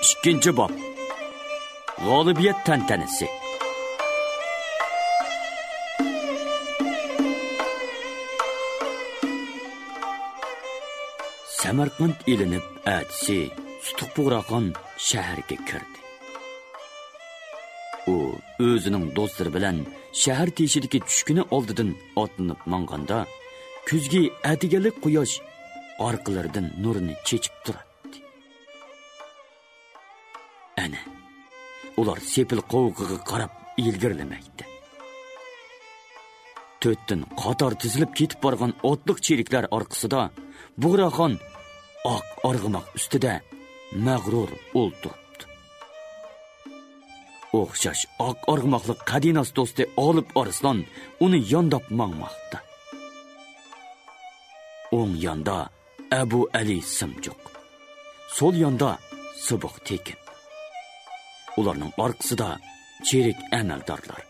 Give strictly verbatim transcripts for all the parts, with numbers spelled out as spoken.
ئىككىنچى باب. غالىبىيەت تەنتەنىسى. سەمەرقەنت ئېلىنىپ، ئەتىسى سۇتۇق بۇغراخان شەھەرگە كىردى. ئۇ ئۆزىنىڭ دوستلىرى بىلەن شەھەر تېشىدىكى چۈشكۈنە ئالدىدىن ئاتلىنىپ ماڭغاندا، كۈزگى ئەتىگەنلىك قۇياش ئارقىلىرىدىن نۇرىنى چېچىپ تۇراتتى. ئەنە، ئۇلار سېپىل قوۋۇقىغا قاراپ ئىلگىرىلىمەكتە. تۆتتىن قاتار تىزىلىپ كېتىپ بارغان ئوتلۇق چېرىكلەر ئارقىسىدا بۇغراخان ئاق ئارغىماق ئۈستىدە مەغرۇر ئولتۇرۇپتۇ. ئوخشاش ئاق ئارغىماقلىق قەدىناس دوستى ئالىپ ئارسلان ئۇنى يانداپ ماڭماقتا. ئوڭ ياندا ئەبۇ ئەلى سىمجۇق، سول ياندا سۇبۇق تېكىن. ئۇلارنىڭ ئارقىسىدا چېرىك ئەمەلدارلار،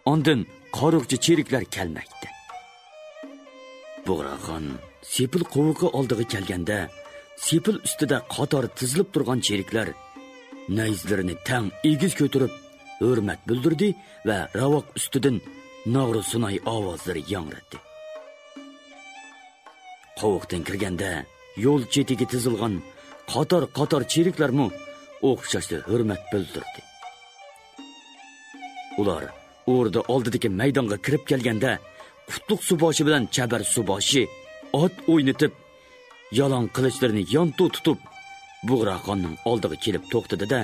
ئاندىن قارۇقچى چېرىكلەر كەلمەكتە. بۇغراخان سېپىل قوۋۇقى ئالدىغا كەلگەندە، سېپىل ئۈستىدە قاتار تىزىلىپ تۇرغان چېرىكلەر نەيزىلىرىنى تەڭ ئېگىز كۆتۈرۈپ ھۆرمەت بىلدۈردى ۋە راۋاق ئۈستىدىن ناغرا سۇناي ئاۋازلىرى ياڭرىدى. قوۋۇقتىن كىرگەندە، يول چېتىگە تىزىلغان قاتار-قاتار چېرىكلەرمۇ ئوخشاشلا ھۆرمەت بىلدۈردى. ئۇلار ئوردا ئالدىدىكى مەيدانغا كىرىپ كەلگەندە، قۇتلۇق سۇباشى بىلەن چەبەر سۇباشى ئات ئوينىتىپ، يالاڭ قىلىچلىرىنى يانتۇ تۇتۇپ، بۇغراخاننىڭ ئالدىغا كېلىپ توختىدى-دە،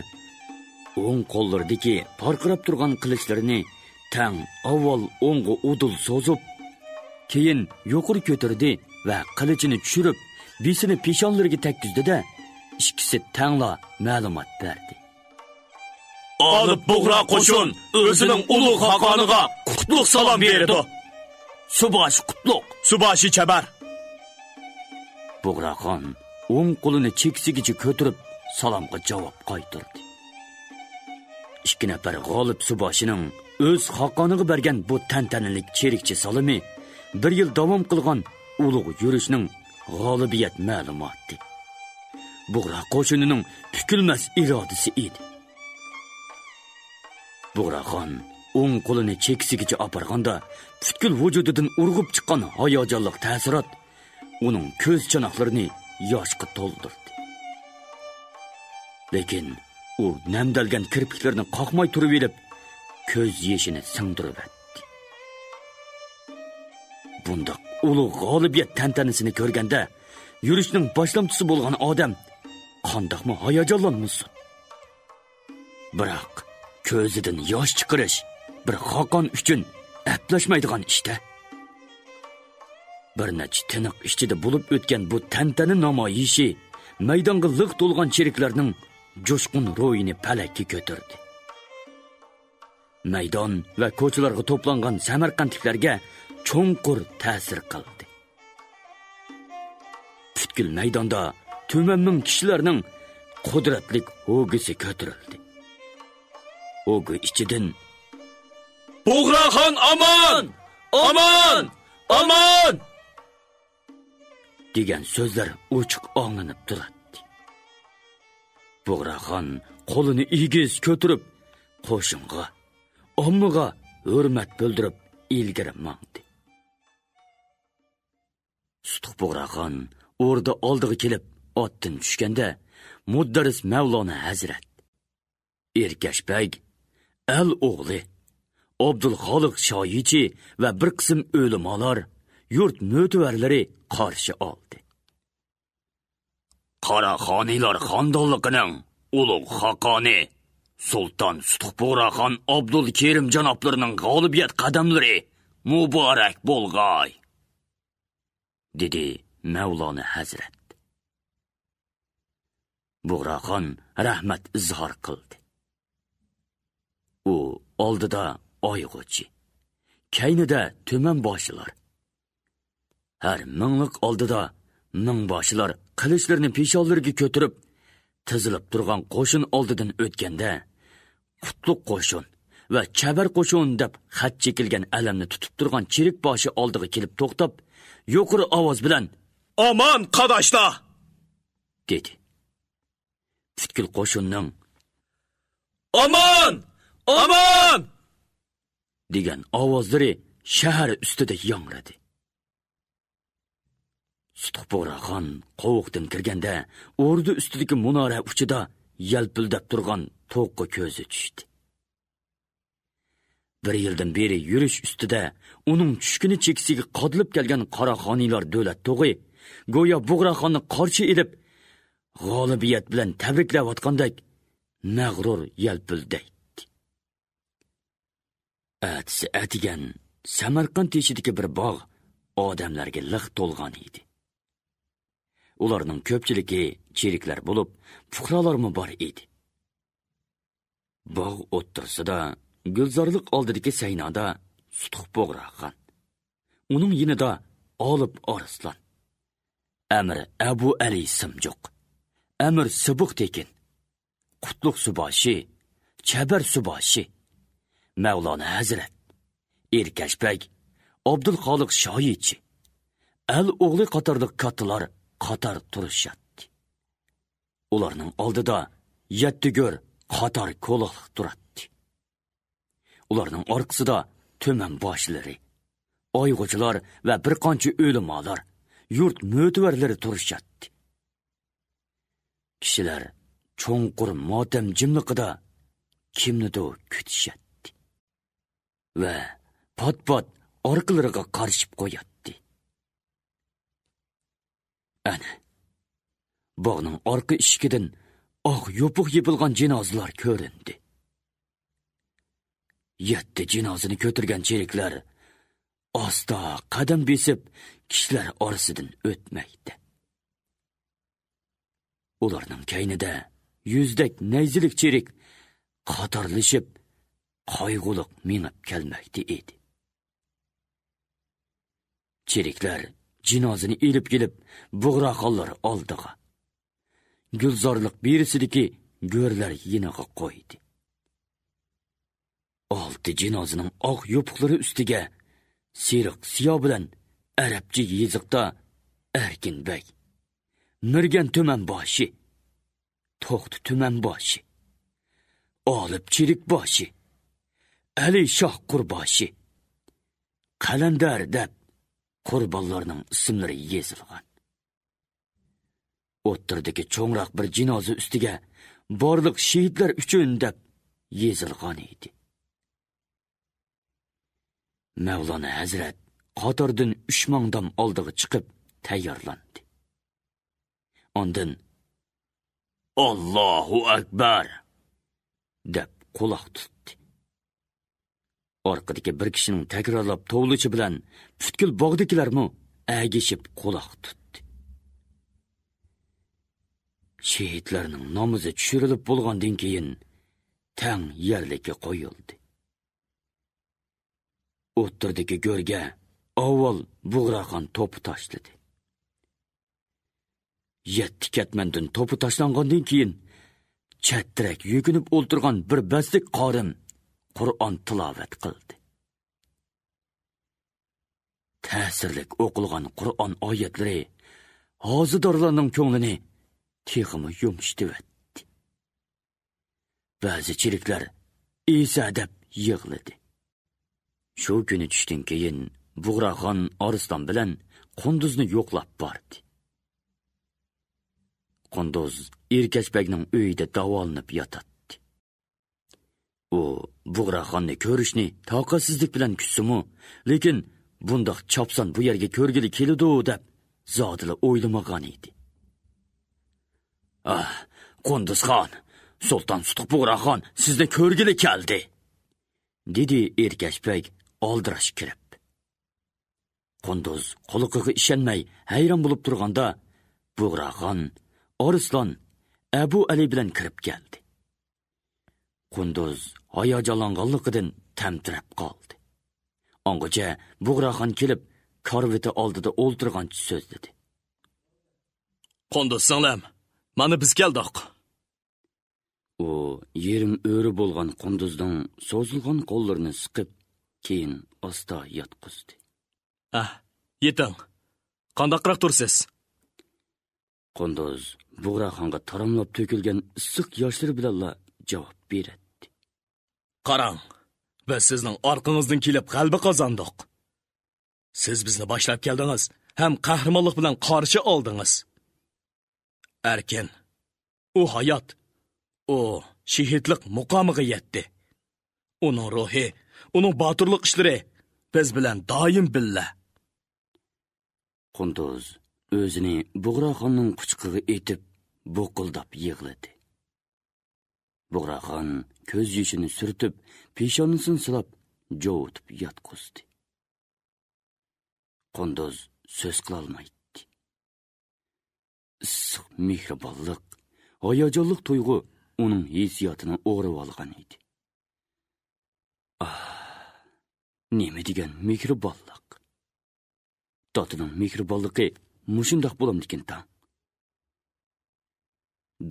ئوڭ قوللىرىدىكى پارقىراپ تۇرغان قىلىچلىرىنى تەڭ ئاۋۋال ئوڭغا ئۇدۇل سوزۇپ، كېيىن يۇقىرى كۆتۈردى ۋە قىلىچىنى چۈشۈرۈپ، بىسىنى پېشانىلىرىگە تەگكۈزدى-دە، ئىككىسى تەڭلا مەلۇمات بەردى. ئالىپ بۇغرا قوشۇن ئۆزىنىڭ ئۇلۇغ خاقانىغا قۇتلۇق سالام بېرىدۇ. سۇباشى قۇتلۇق. سۇباشى چەبەر. بۇغراخان ئوڭ قولىنى چېكىسىگىچە كۆتۈرۈپ، سالامغا جاۋاب قايتۇردى. ئىككى نەپەر غالىپ سۇباشىنىڭ ئۆز خاقانىغا بەرگەن بۇ تەنتەنىلىك چېرىكچە سالىمى بىر يىل داۋام قىلغان ئۇلۇغ يۈرۈشنىڭ غالىبىيەت مەلۇماتى، بۇغرا قوشۇنىنىڭ پۈكۈلمەس ئىرادىسى ئىدى. بۇغراخان ئوڭ قولىنى چېكىسىگىچە ئاپارغاندا، پۈتكۈل ۋۇجۇدىدىن ئۇرغۇپ چىققان ھاياجانلىق تەسىرات ئۇنىڭ كۆز چاناقلىرىنى ياشقا تولدۇردى. لېكىن ئۇ نەمدەلگەن كىرپىكلىرىنى قاقماي تۇرۇۋېلىپ، كۆز يېشىنى سىڭدۈرۈۋەتتى. بۇنداق ئۇلۇغ غالىبىيەت تەنتەنىسىنى كۆرگەندە، يۈرۈشنىڭ باشلامچىسى بولغان ئادەم قانداقمۇ ھاياجانلانمىسۇن؟ بىراق، كۆزىدىن ياش چىقىرىش بىر خاقان ئۈچۈن ئەپلەشمەيدىغان ئىش-تە. بىر نەچچە تىنىق ئىچىدە بولۇپ ئۆتكەن بۇ تەنتەنە نامايىشى مەيدانغا لىق تولغان چېرىكلەرنىڭ جۇشقۇن روھىنى پەلەككە كۆتۈردى. مەيدان ۋە كوچىلارغا توپلانغان سەمەرقەنتلىكلەرگە چوڭقۇر تەسىر قىلدى. پۈتكۈل مەيداندا تۈمەن مىڭ كىشىلەرنىڭ قۇدرەتلىك ھوگىسى كۆتۈرۈلدى. ھوگا ئىچىدىن، «بۇغراخان ئامان! ئامان! ئامان!» دېگەن سۆزلەر ئوچۇق ئاڭلىنىپ تۇراتتى. بۇغراخان قولىنى ئېگىز كۆتۈرۈپ، قوشۇنغا، ئاممىغا ھۆرمەت بىلدۈرۈپ ئىلگىرى ماڭدى. سۇتۇق بۇغراخان ئوردا ئالدىغا كېلىپ ئاتتىن چۈشكەندە، مۇددەرىس مەۋلانا ھەزرەت، ئېركەش بەگ، ئەل ئوغلى، ئابدۇلخالىق شايىچى ۋە بىر قىسىم ئۆلىمالار، يۇرت مۆتىۋەرلىرى قارشى ئالدى. قاراخانىيلار خاندانلىقىنىڭ ئۇلۇغ خاقانى سۇلتان سۇتۇق بۇغراخان ئابدۇلكېرىم جانابلىرىنىڭ غالىبىيەت قەدەملىرى مۇبارەك بولغاي! دېدى مەۋلانا ھەزرەت. بۇغراخان رەھمەت ئىزھار قىلدى. ئۇ ئالدىدا ئايغۇچى، كەينىدە تۈمەنباشىلار. ھەر مىڭلىق ئالدىدا مىڭباشىلار قىلىچلىرىنى پېشانىلىرىگە كۆتۈرۈپ، تىزىلىپ تۇرغان قوشۇن ئالدىدىن ئۆتكەندە، قۇتلۇق قوشۇن ۋە چەبەر قوشۇن دەپ خەت چېكىلگەن ئەلەمنى تۇتۇپ تۇرغان چېرىكباشى ئالدىغا كېلىپ توختاپ، يۇقىرى ئاۋاز بىلەن، «ئامان، قاداشلار!» دېدى. پۈتكۈل قوشۇننىڭ «ئامان! ئامان!» دېگەن ئاۋازلىرى شەھەر ئۈستىدە ياڭرىدى. سۇتۇق بۇغراخان قوۋۇقتىن كىرگەندە، ئوردا ئۈستىدىكى مۇنارە ئۇچىدا يەلپۈلدەپ تۇرغان توققا كۆزى چۈشتى. بىر يىلدىن بېرى يۈرۈش ئۈستىدە ئۇنىڭ چۈشكۈنى چېكىسىگە قادىلىپ كەلگەن قاراخانىيلار دۆلەت تۇغى گويا بۇغراخاننى قارشى ئېلىپ، غالىبىيەت بىلەن تەبرىكلەۋاتقاندەك مەغرۇر يەلپۈلدەيتتى. ئەتىسى ئەتىگەن سەمەرقەنت يېشىدىكى بىر باغ ئادەملەرگە لىق تولغان ئىدى. ئۇلارنىڭ كۆپچىلىكى چېرىكلەر بولۇپ، پۇقرالارمۇ بار ئىدى. باغ ئوتتۇرىسىدا گۈلزارلىق ئالدىدىكى سەينادا سۇتۇق بۇغراخان، ئۇنىڭ يېنىدا ئالىپ ئارسلان، ئەمىر ئەبۇ ئەلى سىمجۇق، ئەمىر سىبۇق تېكىن، قۇتلۇق سۇباشى، چەبەر سۇباشى، مەۋلانا ھەزرەت، ئېركەش بەگ، ئابدۇلخالىق شايىچى، ئەل ئوغلى قاتارلىق كاتتىلار قاتار تۇرۇشاتتى. ئۇلارنىڭ ئالدىدا يەتتە گۆر قاتار كولاقلىق تۇراتتى. ئۇلارنىڭ ئارقىسىدا تۈمەن باشلىرى، ئايغۇچىلار ۋە بىر قانچە ئۆلىمالار، يۇرت مۆتىۋەرلىرى تۇرۇشاتتى. كىشىلەر چوڭقۇر ماتەم جىملىقىدا كىمنىدۇر كۈتۈشەتتى ۋە پات-پات ئارقىلىرىغا قارىشىپ قوياتتى. ئەنە، باغنىڭ ئارقا ئىشىكىدىن ئاق يوپۇق يېپىلغان جىنازىلار كۆرۈندى. يەتتە جىنازىنى كۆتۈرگەن چېرىكلەر ئاستا قەدەم بېسىپ، كىشىلەر ئارىسىدىن ئۆتمەكتە. ئۇلارنىڭ كەينىدە يۈزدەك نەيزىلىك چېرىك قاتارلىشىپ، قايغۇلۇق مېڭىپ كەلمەكتە ئىدى. چېرىكلەر جىنازىنى ئېلىپ كېلىپ، بۇغراخانلار ئالدىغا، گۈلزارلىق بېرىسىدىكى گۆرلەر يېنىغا قويدى. ئالتە جىنازىنىڭ ئاق يوپۇقلىرى ئۈستىگە سېرىق سىيا بىلەن ئەرەبچە يېزىقتا ئەركىن بەگ، مىرگەن تۈمەن باشى، توختى تۈمەن باشى، ئالىپ چېرىك باشى، ئەلى شاھ قۇرباشى، قەلەندەر دەپ قۇربانلارنىڭ ئىسىملىرى يېزىلغان. ئوتتۇرىدىكى چوڭراق بىر جىنازا ئۈستىگە بارلىق شېھىتلەر ئۈچۈن دەپ يېزىلغان ئىدى. مەۋلانا ھەزرەت قاتاردىن ئۈچ ماڭدام ئالدىغا چىقىپ تەييارلاندى. ئاندىن «ئاللاھۇ ئەكبەر!» دەپ قۇلاق تۇتتى. ئارقىدىكى بىر كىشىنىڭ تەكرارلاپ توۋلىشى بىلەن پۈتكۈل باغدىكىلەرمۇ ئەگىشىپ قۇلاق تۇتتى. شېھىتلەرنىڭ نامىزى چۈشۈرۈلۈپ بولغاندىن كېيىن، تەڭ يەرلىككە قويۇلدى. ئوتتۇرىدىكى گۆرگە ئاۋۋال بۇغراخان توپا تاشلىدى. يەتتە كەتمەندىن توپا تاشلانغاندىن كېيىن، چەتتىرەك يۈكۈنۈپ ئولتۇرغان بىر بەستەك قارىم قۇرئان تىلاۋەت قىلدى. تەسىرلىك ئوقۇلغان قۇرئان ئايەتلىرى ھازىدارلارنىڭ كۆڭلىنى تېخىمۇ يۇمشىتىۋەتتى. بەزى چېرىكلەر «ئىسا» دەپ يىغلىدى. شۇ كۈنى چۈشتىن كېيىن بۇغراخان ئارسلان بىلەن قۇندۇزنى يوقلاپ باردى. قۇندۇز ئېركەش بەگنىڭ ئۆيىدە داۋالىنىپ ياتاتتى. ئۇ بۇغراخاننى كۆرۈشنى تاقەتسىزلىك بىلەن كۈتسىمۇ، لېكىن بۇنداق چاپسان بۇ يەرگە كۆرگىلى كېلىدۇ دەپ زادىلا ئويلىمىغان ئىدى. «ئاھ، قۇندۇزخان، سۇلتان سۇتۇق بۇغراخان سىزنى كۆرگىلى كەلدى!» دېدى ئېركەش بەگ ئالدىراش كىرىپ. قۇندۇز قۇلىقىغا ئىشەنمەي ھەيران بولۇپ تۇرغاندا، بۇغراخان، ئارسلان، ئەبۇ ئەلى بىلەن كىرىپ كەلدى. قۇندۇز ھاياجانلانغانلىقىدىن تەمتىرەپ قالدى. ئاڭغىچە بۇغراخان كېلىپ، كارىۋىتى ئالدىدا ئولتۇرغانچە سۆزلىدى. «قۇندۇز سىڭلىم، مانا بىز كەلدۇق.» ئۇ يېرىم ئۆرە بولغان قۇندۇزنىڭ سوزۇلغان قوللىرىنى سىقىپ، كېيىن ئاستا ياتقۇزدى. «ھە، يېتىڭ. قانداقراق تۇرىسىز؟» قۇندۇز بۇغراخانغا تاراملاپ تۆكۈلگەن ئىسسىق ياشلىرى بىلەنلا جاۋاب بېرەتتى. قاراڭ، بىز سىزنىڭ ئارقىڭىزدىن كېلىپ غەلىبە قازاندۇق. سىز بىزنى باشلاپ كەلدىڭىز ھەم قەھرىمانلىق بىلەن قارشى ئالدىڭىز. ئەركىن، ئۇ ھايات، ئۇ شېھىتلىق مۇقامىغا يەتتى. ئۇنىڭ روھى، ئۇنىڭ باتۇرلۇق ئىشلىرى بىز بىلەن دائىم بىللە. قۇندۇز ئۆزىنى بۇغراخاننىڭ قۇچىقىغا ئېتىپ، بۇقۇلداپ يىغلىدى. بۇغراخان كۆز يېشىنى سۈرتۈپ، پېشانىسىنى سىلاپ، جوۋۇتۇپ ياتقۇزدى. قۇندۇز سۆز قىلالمايتتى. ئىسسىق مېھرىبانلىق، ھاياجانلىق تۇيغۇ ئۇنىڭ ھېسسىياتىنى ئورىۋالغان ئىدى. ئاھ، نېمە دېگەن مېھرىبانلىق! دادىنىڭ مېھرىبانلىقى مۇشۇنداق بولامدىكىن تاڭ؟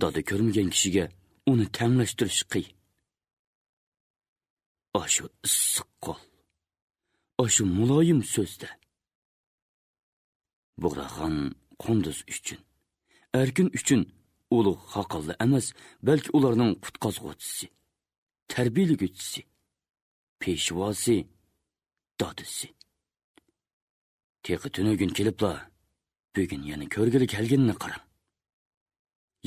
دادا كۆرمىگەن كىشىگە ئۇنى تەڭلەشتۈرۈش قىيىن. ئاشۇ ئىسسىق قول، ئاشۇ مۇلايىم سۆزلەر. بۇغراخان قۇندۇز ئۈچۈن، ئەركىن ئۈچۈن ئۇلۇغ خاقانلا ئەمەس، بەلكى ئۇلارنىڭ قۇتقازغۇچىسى، تەربىيەلىگۈچىسى، پېشۋاسى، دادىسى. تېخى تۈنۈگۈن كېلىپلا، بۈگۈن يەنە كۆرگىلى كەلگىنىنى قاراڭ.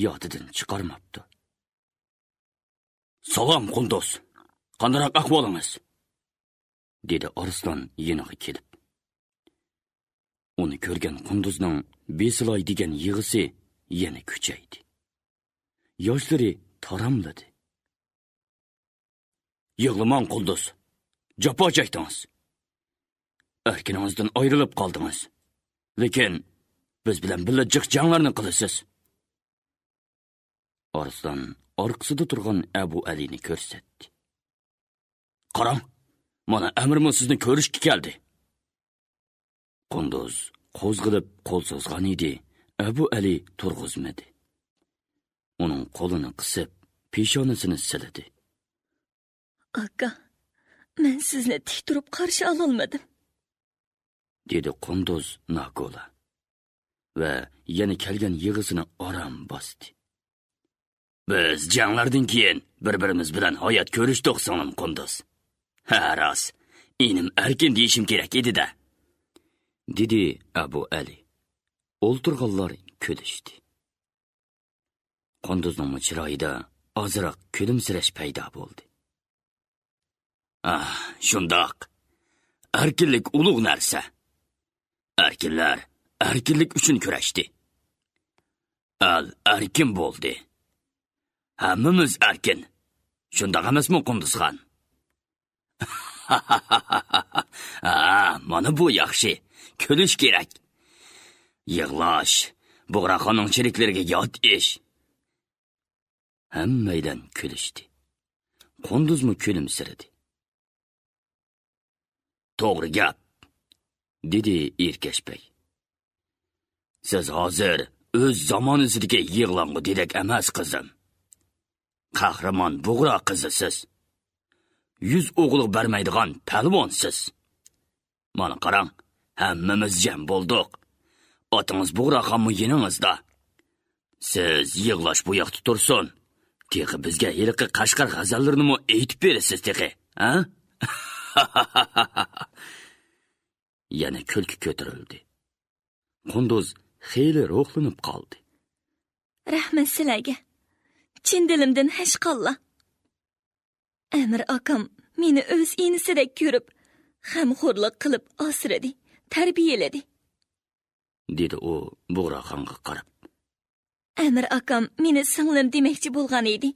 يادىدىن چىقارماپتۇ. سالام، قۇندۇز. قانداقراق ئەھۋالىڭىز؟ دېدى ئارسلان يېنىغا كېلىپ. ئۇنى كۆرگەن قۇندۇزنىڭ بېسىلاي دېگەن يىغىسى يەنە كۈچەيدى. ياشلىرى تاراملىدى. يىغلىماڭ، قۇندۇز. جاپا چەكتىڭىز. ئەركىنىڭىزدىن ئايرىلىپ قالدىڭىز. لېكىن بىز بىلەن بىللە جىق جەڭلەرنى قىلىسىز. ئارسلان ئارقىسىدا تۇرغان ئەبۇ ئەلىنى كۆرسەتتى. قاراڭ، مانا ئەمىرمۇ سىزنى كۆرۈشكە كەلدى. قۇندۇز قوزغىلىپ قول سوزغان ئىدى، ئەبۇ ئەلى تۇرغۇزمىدى. ئۇنىڭ قولىنى قىسىپ، پېشانىسىنى سىلىدى. ئاكا، مەن سىزنى تىك تۇرۇپ قارشى ئالالمىدىم، دېدى قۇندۇز ناكولا ۋە يەنە كەلگەن يىغىسىنى ئاران باستى. بىز جەڭلەردىن كېيىن بىر-بىرىمىز بىلەن ھايات كۆرۈشتۇق، سىڭلىم قۇندۇز. ھە، راست، ئىنىم ئەركىن دېيىشىم كېرەك ئىدى-دە، دېدى ئەبۇ ئەلى. ئولتۇرغانلار كۈلۈشتى. قۇندۇزنىڭمۇ چىرايىدا ئازراق كۈلۈمسىرەش پەيدا بولدى. ئاھ، شۇنداق. ئەركىنلىك ئۇلۇغ نەرسە. ئەركىنلەر ئەركىنلىك ئۈچۈن كۈرەشتى. ئەل ئەركىن بولدى. ھەممىمىز ئەركىن. شۇنداق ئەمەسمۇ، قۇندۇزخان؟ ھا، مانا بۇ ياخشى. كۈلۈش كېرەك. يىغلاش بۇغراخاننىڭ چېرىكلىرىگە يات ئىش. ھەممەيلەن كۈلۈشتى. قۇندۇزمۇ كۈلۈمسىرىدى. توغرا گەپ، دېدى ئېركەش بەگ. سىز ھازىر ئۆز زامانىسىدىكى يىغلاڭغۇ دېدەك ئەمەس، قىزىم. قەھرىمان بۇغرا قىزىسىز. يۈز ئوغۇلغا بەرمەيدىغان پەلۋانسىز. مانا قاراڭ، ھەممىمىز جەم بولدۇق. ئاتىڭىز بۇغراخانمۇ يېنىڭىزدا. سىز يىغلاش بۇ ياقتا تۇرسۇن. تېخى بىزگە ھېلىقى قەشقەر غەزەللىرىنىمۇ ئېيتىپ بېرىسىز تېخى، ھە؟ يەنە كۈلكە كۆتۈرۈلدى. قۇندۇز خېلى روھلىنىپ قالدى. رەھمەت سىلەرگە. چىن دىلىمدىن ھەشقاللا. ئەمىر ئاكام مېنى ئۆز ئىنىسىدەك كۆرۈپ، غەمخورلۇق قىلىپ ئاسرىدى، تەربىيەلىدى، دېدى ئۇ بۇغراخانغا قاراپ. ئەمىر ئاكام مېنى سىڭلىم دېمەكچى بولغان ئىدى.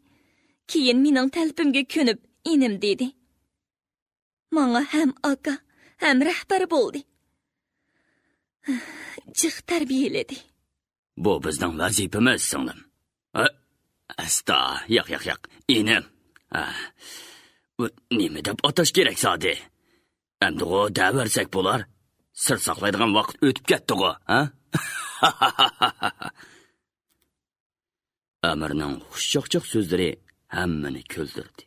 كېيىن مېنىڭ تەلىپىمگە كۆنۈپ، ئىنىم دېدى. ماڭا ھەم ئاكا، ھەم رەھبەر بولدى. جىق تەربىيەلىدى. بۇ بىزنىڭ ۋەزىپىمىز، سىڭلىم. ئە، ئەستا، ياق، ياق، ياق، ئىنىم. ئە، بۇ نېمە دەپ ئاتاش كېرەك زادى؟ ئەمدىغۇ دەۋەرسەك بولار. سىر ساقلايدىغان ۋاقىت ئۆتۈپ كەتتىغۇ، ھە؟ ئەمىرنىڭ خۇشچاقچاق سۆزلىرى ھەممىنى كۈلدۈردى.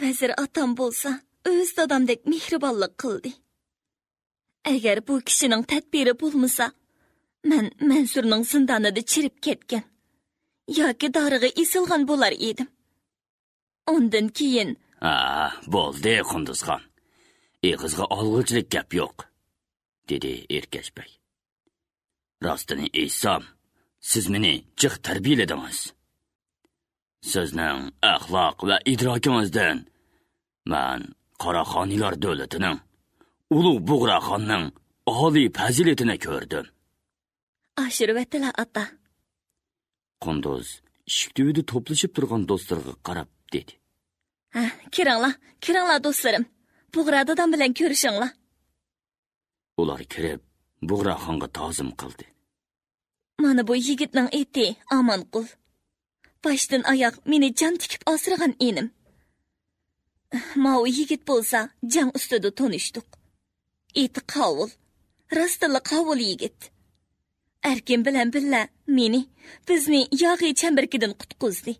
ۋەزىر ئاتام بولسا، ئۆز دادامدەك مېھرىبانلىق قىلدى. ئەگەر بۇ كىشىنىڭ تەدبىرى بولمىسا، مەن مەنسۇرنىڭ زىندانىدا چىرىپ كەتكەن ياكى دارىغا ئېسىلغان بولار ئىدىم. ئاندىن كېيىن ھە، بولدى، قۇندۇزخان. ئېغىزغا ئالغۇچىلىك گەپ يوق، دېدى ئېركەش بەگ. راستىنى ئېيتسام، سىز مېنى جىق تەربىيەلىدىڭىز. سىزنىڭ ئەخلاق ۋە ئىدراكىڭىزدىن مەن قاراخانىيلار دۆلىتىنىڭ، ئۇلۇغ بۇغراخاننىڭ ئالىي پەزىلىتىنى كۆردۈم. ئاشۇرۇۋەتتىلا، ئاتا. قۇندۇز ئىشىك تۈۋىدە توپلىشىپ تۇرغان دوستلىرىغا قاراپ دېدى. ھە، كىرىڭلار، كىرىڭلار دوستلىرىم. بۇغرا دادام بىلەن كۆرۈشۈڭلار. ئۇلار كىرىپ، بۇغراخانغا تازىم قىلدى. مانا بۇ يىگىتنىڭ ئېتى ئامانقۇل. باشتىن ئاياغ مېنى جان تىكىپ ئاسرىغان ئىنىم. ماۋۇ يىگىت بولسا جەڭ ئۈستىدە تونۇشتۇق. ئېتى قاۋۇل، راستتىنلا قاۋۇل يىگىت. ئەركىن بىلەن بىللە مېنى، بىزنى ياغىي چەمبىرىكىدىن قۇتقۇزدى.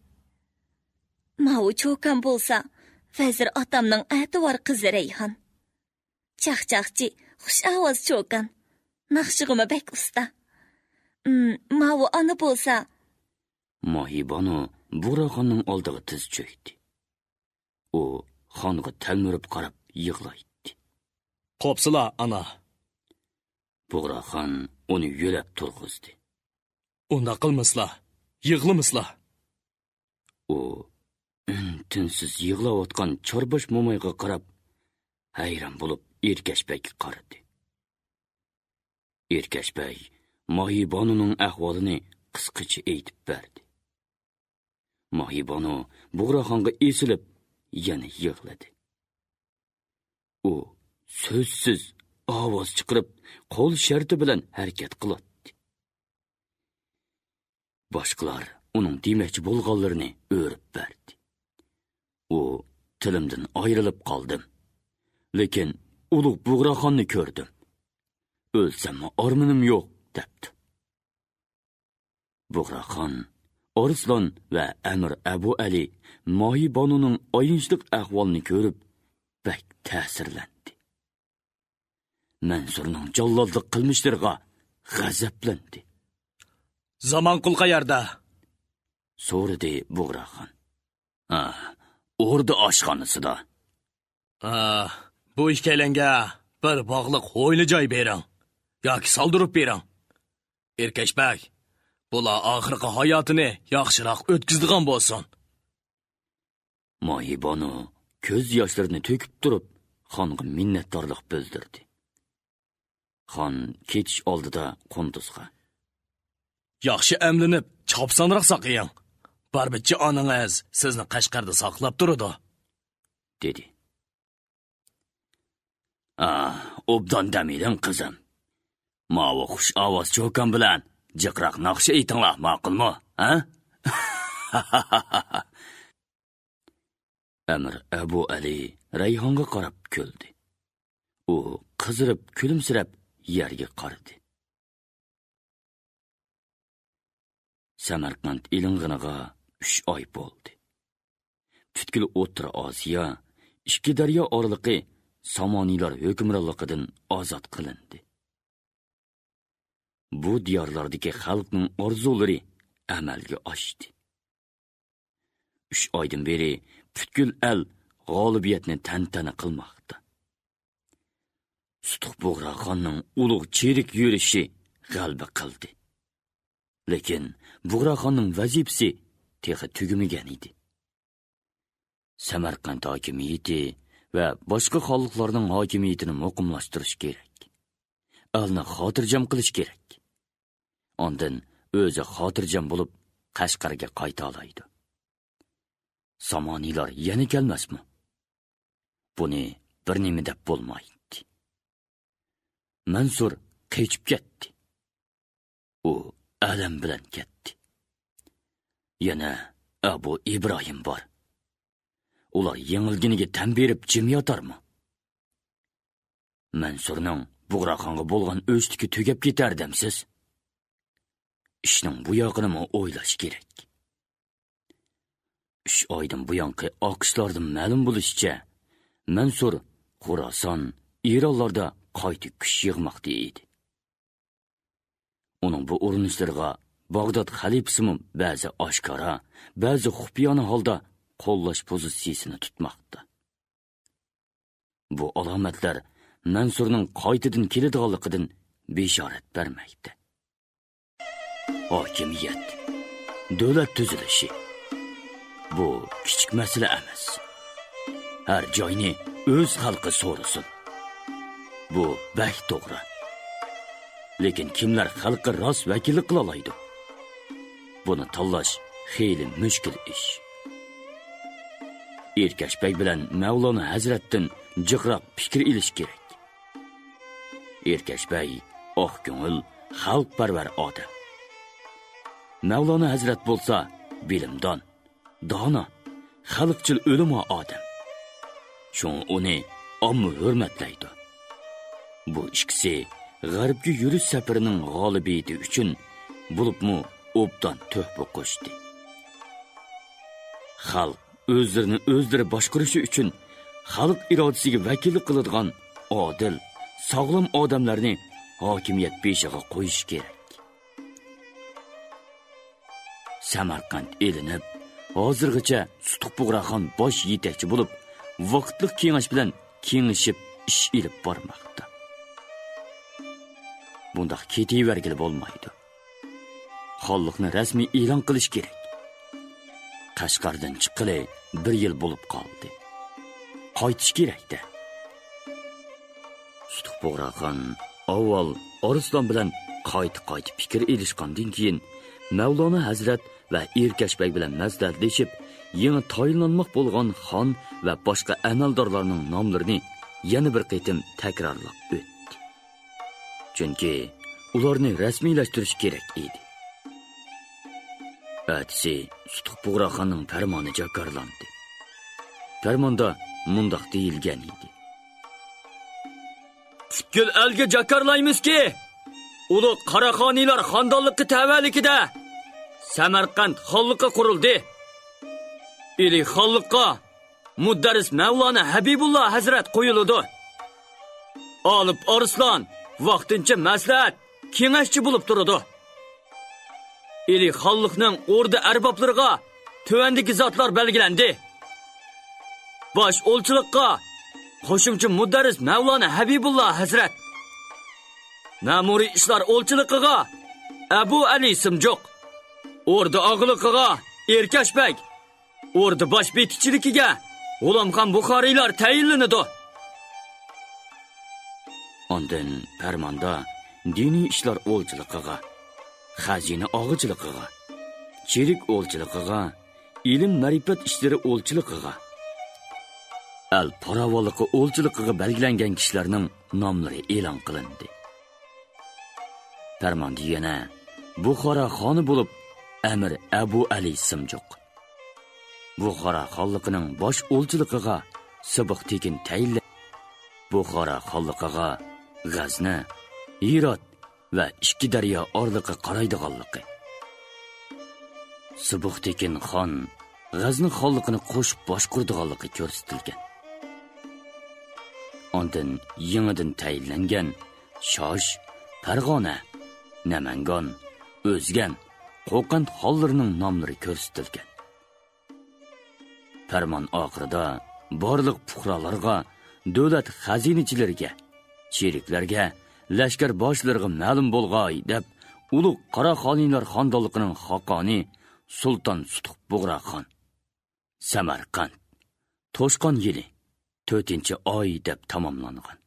ماۋۇ چوكان بولسا ۋەزىر ئاتامنىڭ ئەتىۋار قىزى رەيھان. چاقچاقچى، خۇش ئاۋاز چوكان. ناخشىغىمۇ بەك ئۇستا. ئىم، ماۋۇ ئانا بولسا. ماھىبانۇ بۇغراخاننىڭ ئالدىغا تىز چۆكتى. ئۇ خانغا تەلمۈرۈپ قاراپ يىغلايتتى. قوپسىلا، ئانا. بۇغراخان ئۇنى يۆلەپ تۇرغۇزدى. ئۇنداق قىلمىسىلا، يىغلىمىسىلا. ئۇ ئۈن-تىنسىز يىغلاۋاتقان چارباش مومايغا قاراپ، ھەيران بولۇپ ئېركەش بەگكە قارىدى. ئېركەش بەگ ماھىبانۇنىڭ ئەھۋالىنى قىسقىچە ئېيتىپ بەردى. ماھىبانۇ بۇغراخانغا ئېسىلىپ، يەنە يىغلىدى. ئۇ سۆزسىز ئاۋاز چىقىرىپ، قول شەرتى بىلەن ھەرىكەت قىلاتتى. باشقىلار ئۇنىڭ دېمەكچى بولغانلىرىنى ئۆرۈپ بەردى. ئۇ تىلىمدىن ئايرىلىپ قالدىم. لېكىن ئۇلۇغ بۇغراخاننى كۆردۈم. ئۆلسەممۇ ئارمىنىم يوق، دەپتۇ. بۇغراخان، ئارسلان ۋە ئەمىر ئەبۇ ئەلى ماھىبانۇنىڭ ئايىنچلىق ئەھۋالىنى كۆرۈپ، بەك تەسىرلەندى. مەنسۇرنىڭ جاللاتلىق قىلمىشلىرىغا غەزەپلەندى. زامانقۇل قەيەردە؟ سورىدى بۇغراخان. ئا، ئوردا ئاشخانىسىدا. ئا، بۇ ئىككىيلەنگە بىر باغلىق ھويلا جاي بېرىڭ ياكى سالدۇرۇپ بېرىڭ. ئېركەش بەگ، بۇلار ئاخىرقى ھاياتىنى ياخشىراق ئۆتكۈزىدىغان بولسۇن. ماھىبانۇ كۆز ياشلىرىنى تۆكۈپ تۇرۇپ، خانغا مىننەتدارلىق بىلدۈردى. خان كېتىش ئالدىدا قۇندۇزغا: ياخشى ئەملىنىپ، چاپسانراق ساقىيىڭ. بارمىچى ئانىڭىز سىزنى قەشقەردە ساقلاپ تۇرىدۇ، دېدى. ئا، ئوبدان دەم ئېلىڭ، قىزىم. ماۋۇ خۇش ئاۋاز چوكان بىلەن جىقراق ناخشا ئېيتىڭلار، ماقۇلمۇ؟ ھە؟ ئەمىر ئەبۇ ئەلى رەيھانغا قاراپ كۈلدى. ئۇ قىزىرىپ، كۈلۈمسىرەپ يەرگە قارىدى. سەمەرقەنت ئېلىنغىنىغا ئۈچ ئاي بولدى. پۈتكۈل ئوتتۇرا ئاسىيا، ئىككى دەريا ئارىلىقى سامانىيلار ھۆكۈمرانلىقىدىن ئازاد قىلىندى. بۇ دىيارلاردىكى خەلقنىڭ ئارزۇلىرى ئەمەلگە ئاشتى. ئۈچ ئايدىن بېرى پۈتكۈل ئەل غالىبىيەتنى تەنتەنە قىلماقتا. سۇتۇق بۇغراخاننىڭ ئۇلۇغ چېرىك يۈرۈشى غەلىبە قىلدى. لېكىن بۇغراخاننىڭ ۋەزىپىسى تېخى تۈگىمىگەن ئىدى. سەمەرقەنت ھاكىمىيىتى ۋە باشقا خانلىقلارنىڭ ھاكىمىيىتىنى مۇقىملاشتۇرۇش كېرەك. ئەلنى خاتىرجەم قىلىش كېرەك. ئاندىن ئۆزى خاتىرجەم بولۇپ، قەشقەرگە قايتالايدۇ. سامانىيلار يەنە كەلمەسمۇ؟ بۇنى بىر نېمە دەپ بولمايتتى. مەنسۇر قېچىپ كەتتى. ئۇ ئەلەم بىلەن كەتتى. يەنە ئەبۇ ئىبراھىم بار. ئۇلار يېڭىلگىنىگە تەن بېرىپ جىم ياتارمۇ؟ مەنسۇرنىڭ بۇغراخانغا بولغان ئۆچتىكى تۈگەپ كېتەر دەمسىز؟ ئىشنىڭ بۇ ياقىنىمۇ ئويلاش كېرەك. ئۈچ ئايدىن بۇيانقى ئاقىشلاردىن مەلۇم بولۇشىچە، مەنسۇر خوراسان، ئىرانلاردا قايتا كۈچ يىغماقتا ئىدى. ئۇنىڭ بۇ ئۇرۇنۇشلىرىغا باغداد خەلىپىسىمۇ بەزى ئاشكارا، بەزى خۇپىيانە ھالدا قوللاش پوزىتسىيىسىنى تۇتماقتا. بۇ ئالامەتلەر مەنسۇرنىڭ قايتىدىن كېلىدىغانلىقىدىن بېشارەت بەرمەكتە. ھاكىمىيەت، دۆلەت تۈزۈلۈشى، بۇ كىچىك مەسىلە ئەمەس. ھەر جاينى ئۆز خەلقى سورىسۇن. بۇ بەك توغرا. لېكىن كىملەر خەلققە راست ۋەكىللىك قىلالايدۇ؟ بۇنى تاللاش خېلى مۈشكۈل ئىش. ئېركەش بەگ بىلەن مەۋلانا ھەزرەتتىن جىقراق پىكىر ئېلىش كېرەك. ئېركەش بەگ ئاق كۆڭۈل، خەلقپەرۋەر ئادەم. مەۋلانا ھەزرەت بولسا بىلىمدان، دانا، خەلقچىل ئۆلىما ئادەم. شۇڭا ئۇنى ئامما ھۆرمەتلەيدۇ. بۇ ئىككىسى غەربكە يۈرۈش سەپىرىنىڭ غالىبىيىتى ئۈچۈن بولۇپمۇ ئوبدان تۆھپە قوشتى. خەلق ئۆزلىرىنى ئۆزلىرى باشقۇرۇشى ئۈچۈن خەلق ئىرادىسىگە ۋەكىللىك قىلىدىغان ئادىل، ساغلام ئادەملەرنى ھاكىمىيەت بېشىغا قويۇش كېرەك. سەمەرقەنت ئېلىنىپ، ھازىرغىچە سۇتۇق بۇغراخان باش يېتەكچى بولۇپ، ۋاقىتلىق كېڭەش بىلەن كېڭىشىپ ئىش ئېلىپ بارماقتا. بۇنداق كېتىۋەرگىلى بولمايدۇ. خانلىقنى رەسمىي ئېلان قىلىش كېرەك. قەشقەردىن چىققىلى بىر يىل بولۇپ قالدى. قايتىش كېرەك-دە. سۇتۇق بۇغراخان ئاۋۋال ئارسلان بىلەن قايتا-قايتا پىكىر ئېلىشقاندىن كېيىن، مەۋلانا ھەزرەت ۋە ئېركەش بەگ بىلەن مەسلىھەتلىشىپ، يېڭى تايىنلانماق بولغان خان ۋە باشقا ئەمەلدارلارنىڭ ناملىرىنى يەنە بىر قېتىم تەكرارلاپ ئۆتتى. چۈنكى ئۇلارنى رەسمىيلەشتۈرۈش كېرەك ئىدى. ئەتىسى سۇتۇق بۇغراخاننىڭ پەرمانى جاكارلاندى. پەرماندا مۇنداق دېيىلگەن ئىدى: پۈتكۈل ئەلگە جاكارلايمىزكى، ئۇلۇغ قاراخانىيلار خاندانلىقى تەۋەلىكىدە سەمەرقەنت خانلىقى قۇرۇلدى. ئىلى خانلىققا مۇدەررىس مەۋلانا ھەبىبۇللا ھەزرەت قويۇلىدۇ. ئالىپ ئارسلان ۋاقتىنچە مەسلىھەت كېڭەشچى بولۇپ تۇرىدۇ. ئىلى خانلىقنىڭ ئوردا ئەربابلىرىغا تۆۋەندىكى زاتلار بەلگىلەندى: باش ئولچىلىققا قوشۇمچى مۇدەررىس مەۋلانا ھەبىبۇللا ھەزرەت، مەمۇرىي ئىشلار ئولچىلىقىغا ئەبۇ ئەلى سىمجۇق، ئوردا ئاغىلىقىغا ئېركەش بەگ، ئوردا باش بېتىچىلىكىگە غۇلامخان بۇخارىيلار تەيىنلىنىدۇ. ئاندىن پەرماندا دىنىي ئىشلار ئولچىلىقىغا، خەزىنە ئاغىچىلىقىغا، چېرىك ئولچىلىقىغا، ئىلىم-مەرىپەت ئىشلىرى ئولچىلىقىغا، ئەل پاراۋانلىقى ئولچىلىقىغا بەلگىلەنگەن كىشىلەرنىڭ ناملىرى ئېلان قىلىندى. پەرماندا يەنە بۇخارا خانى بولۇپ ئەمىر ئەبۇ ئەلى سىمجۇق، بۇخارا خانلىقىنىڭ باش ئولچىلىقىغا سىبىغ تېكىن تەيىنلەپ، بۇخارا خانلىقىغا غەزنە، ھىرات ۋە ئىككى دەريا ئارىلىقى قارايدىغانلىقى، سىبىغ تېكىن خان غەزنە خانلىقىنى قوشۇپ باشقۇرىدىغانلىقى كۆرسىتىلگەن. ئاندىن يېڭىدىن تەيىنلەنگەن شاش، پەرغانە، نەمەنگان، ئۆزگەن، قوقەنت خانلىرىنىڭ ناملىرى كۆرسىتىلگەن. پەرمان ئاخىرىدا بارلىق پۇقرالارغا، دۆلەت خەزىنىچىلىرىگە، چېرىكلەرگە، لەشكەر باشلىرىغا مەلۇم بولغاي دەپ، ئۇلۇغ قاراخانىيلار خاندانلىقىنىڭ خاقانى سۇلتان سۇتۇق بۇغراخان، سەمەرقەنت، توشقان يىلى، تۆتىنچى ئاي دەپ تاماملانغان.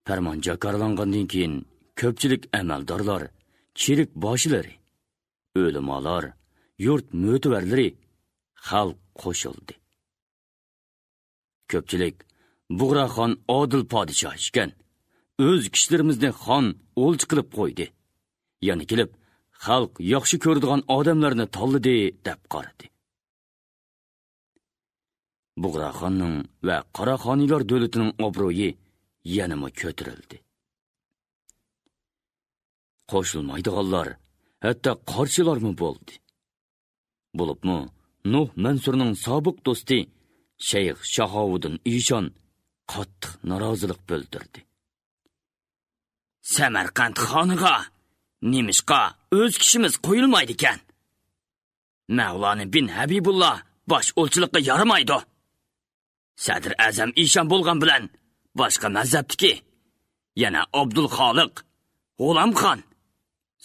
پەرمان جاكارلانغاندىن كېيىن، كۆپچىلىك ئەمەلدارلار، چېرىك باشلىرى، ئۆلىمالار، يۇرت مۆتىۋەرلىرى، خەلق قوشۇلدى. كۆپچىلىك، «بۇغراخان ئادىل پادىشاھ ئىكەن، ئۆز كىشىلىرىمىزنى خان ئولجا قىلىپ قويدى. يەنە كېلىپ، خەلق ياخشى كۆرىدىغان ئادەملەرنى تاللىدى» دەپ قارىدى. بۇغراخاننىڭ ۋە قاراخانىيلار دۆلىتىنىڭ ئابرۇيى يەنىمۇ كۆتۈرۈلدى. قوشۇلمايدىغانلار، ھەتتا قارشىلارمۇ بولدى. بولۇپمۇ نۇھ مەنسۇرنىڭ سابىق دوستى شەيخ شاھاۋۇدىن ئىشان قاتتىق نارازىلىق بىلدۈردى. سەمەرقەنت خانىغا نېمىشقا ئۆز كىشىمىز قويۇلمايدىكەن؟ مەۋلانى بىن ھەبىبۇللا باش ئولچىلىققا يارىمايدۇ. سەدىر ئەزەم ئىشان بولغان بىلەن باشقا مەزھەپتىكى يەنە ئابدۇلخالىق، غۇلامخان،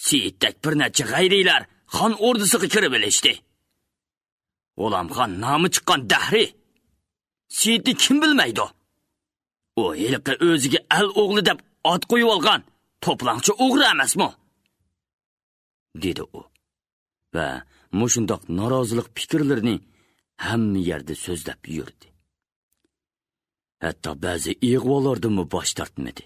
سېيىتتەك بىر نەچچە غەيرىيلەر خان ئوردىسىغا كىرىۋېلىشتى. غۇلامخان نامى چىققان دەھرىي. سېيىتنى كىم بىلمەيدۇ؟ ئۇ ھېلىقى ئۆزىگە ئەل ئوغلى دەپ ئات قويۇۋالغان توپىلاڭچى ئوغرى ئەمەسمۇ؟ دېدى ئۇ ۋە مۇشۇنداق نارازىلىق پىكىرلىرىنى ھەممە يەردە سۆزلەپ يۈردى. ھەتتا بەزى ئىغۋالاردىنمۇ باش تارتمىدى.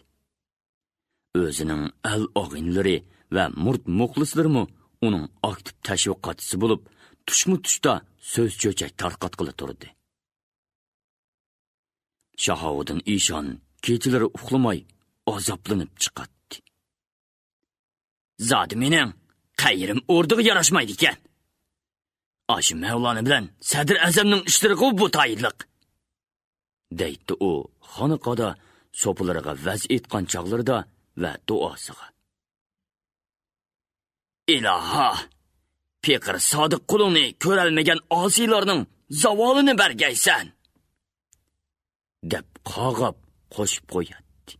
ئۆزىنىڭ ئەل ئاغىنىلىرى ۋە مۇرىت مۇخلىسلىرىمۇ ئۇنىڭ ئاكتىپ تەشۋىقاتچىسى بولۇپ، تۇشمۇ تۇشتا سۆز چۆچەك تارقاتقىلى تۇردى. شاھاۋۇدۇن ئىشان كېچىلىرى ئۇخلىماي ئازابلىنىپ چىقاتتى. زادى مېنىڭ قەيىرىم ئوردىغا ياراشمايدىكەن. ئاشۇ مەۋلانە بىلەن سەدىر ئەزەمنىڭ ئىشلىرىغۇ بۇ تايىنلىق. دەيتتى ئۇ خانىقادا سوپىلىرىغا ۋەز ئېيتقان چاغلىرىدا ۋە دۇئاسىغا. ئىلاھا، پېقىر سادىق قۇلۇڭنى كۆرەلمىگەن ئاسىيلارنىڭ زاۋالىنى بەرگەيسەن! دەپ قاغاپ قوشۇپ قوياتتى.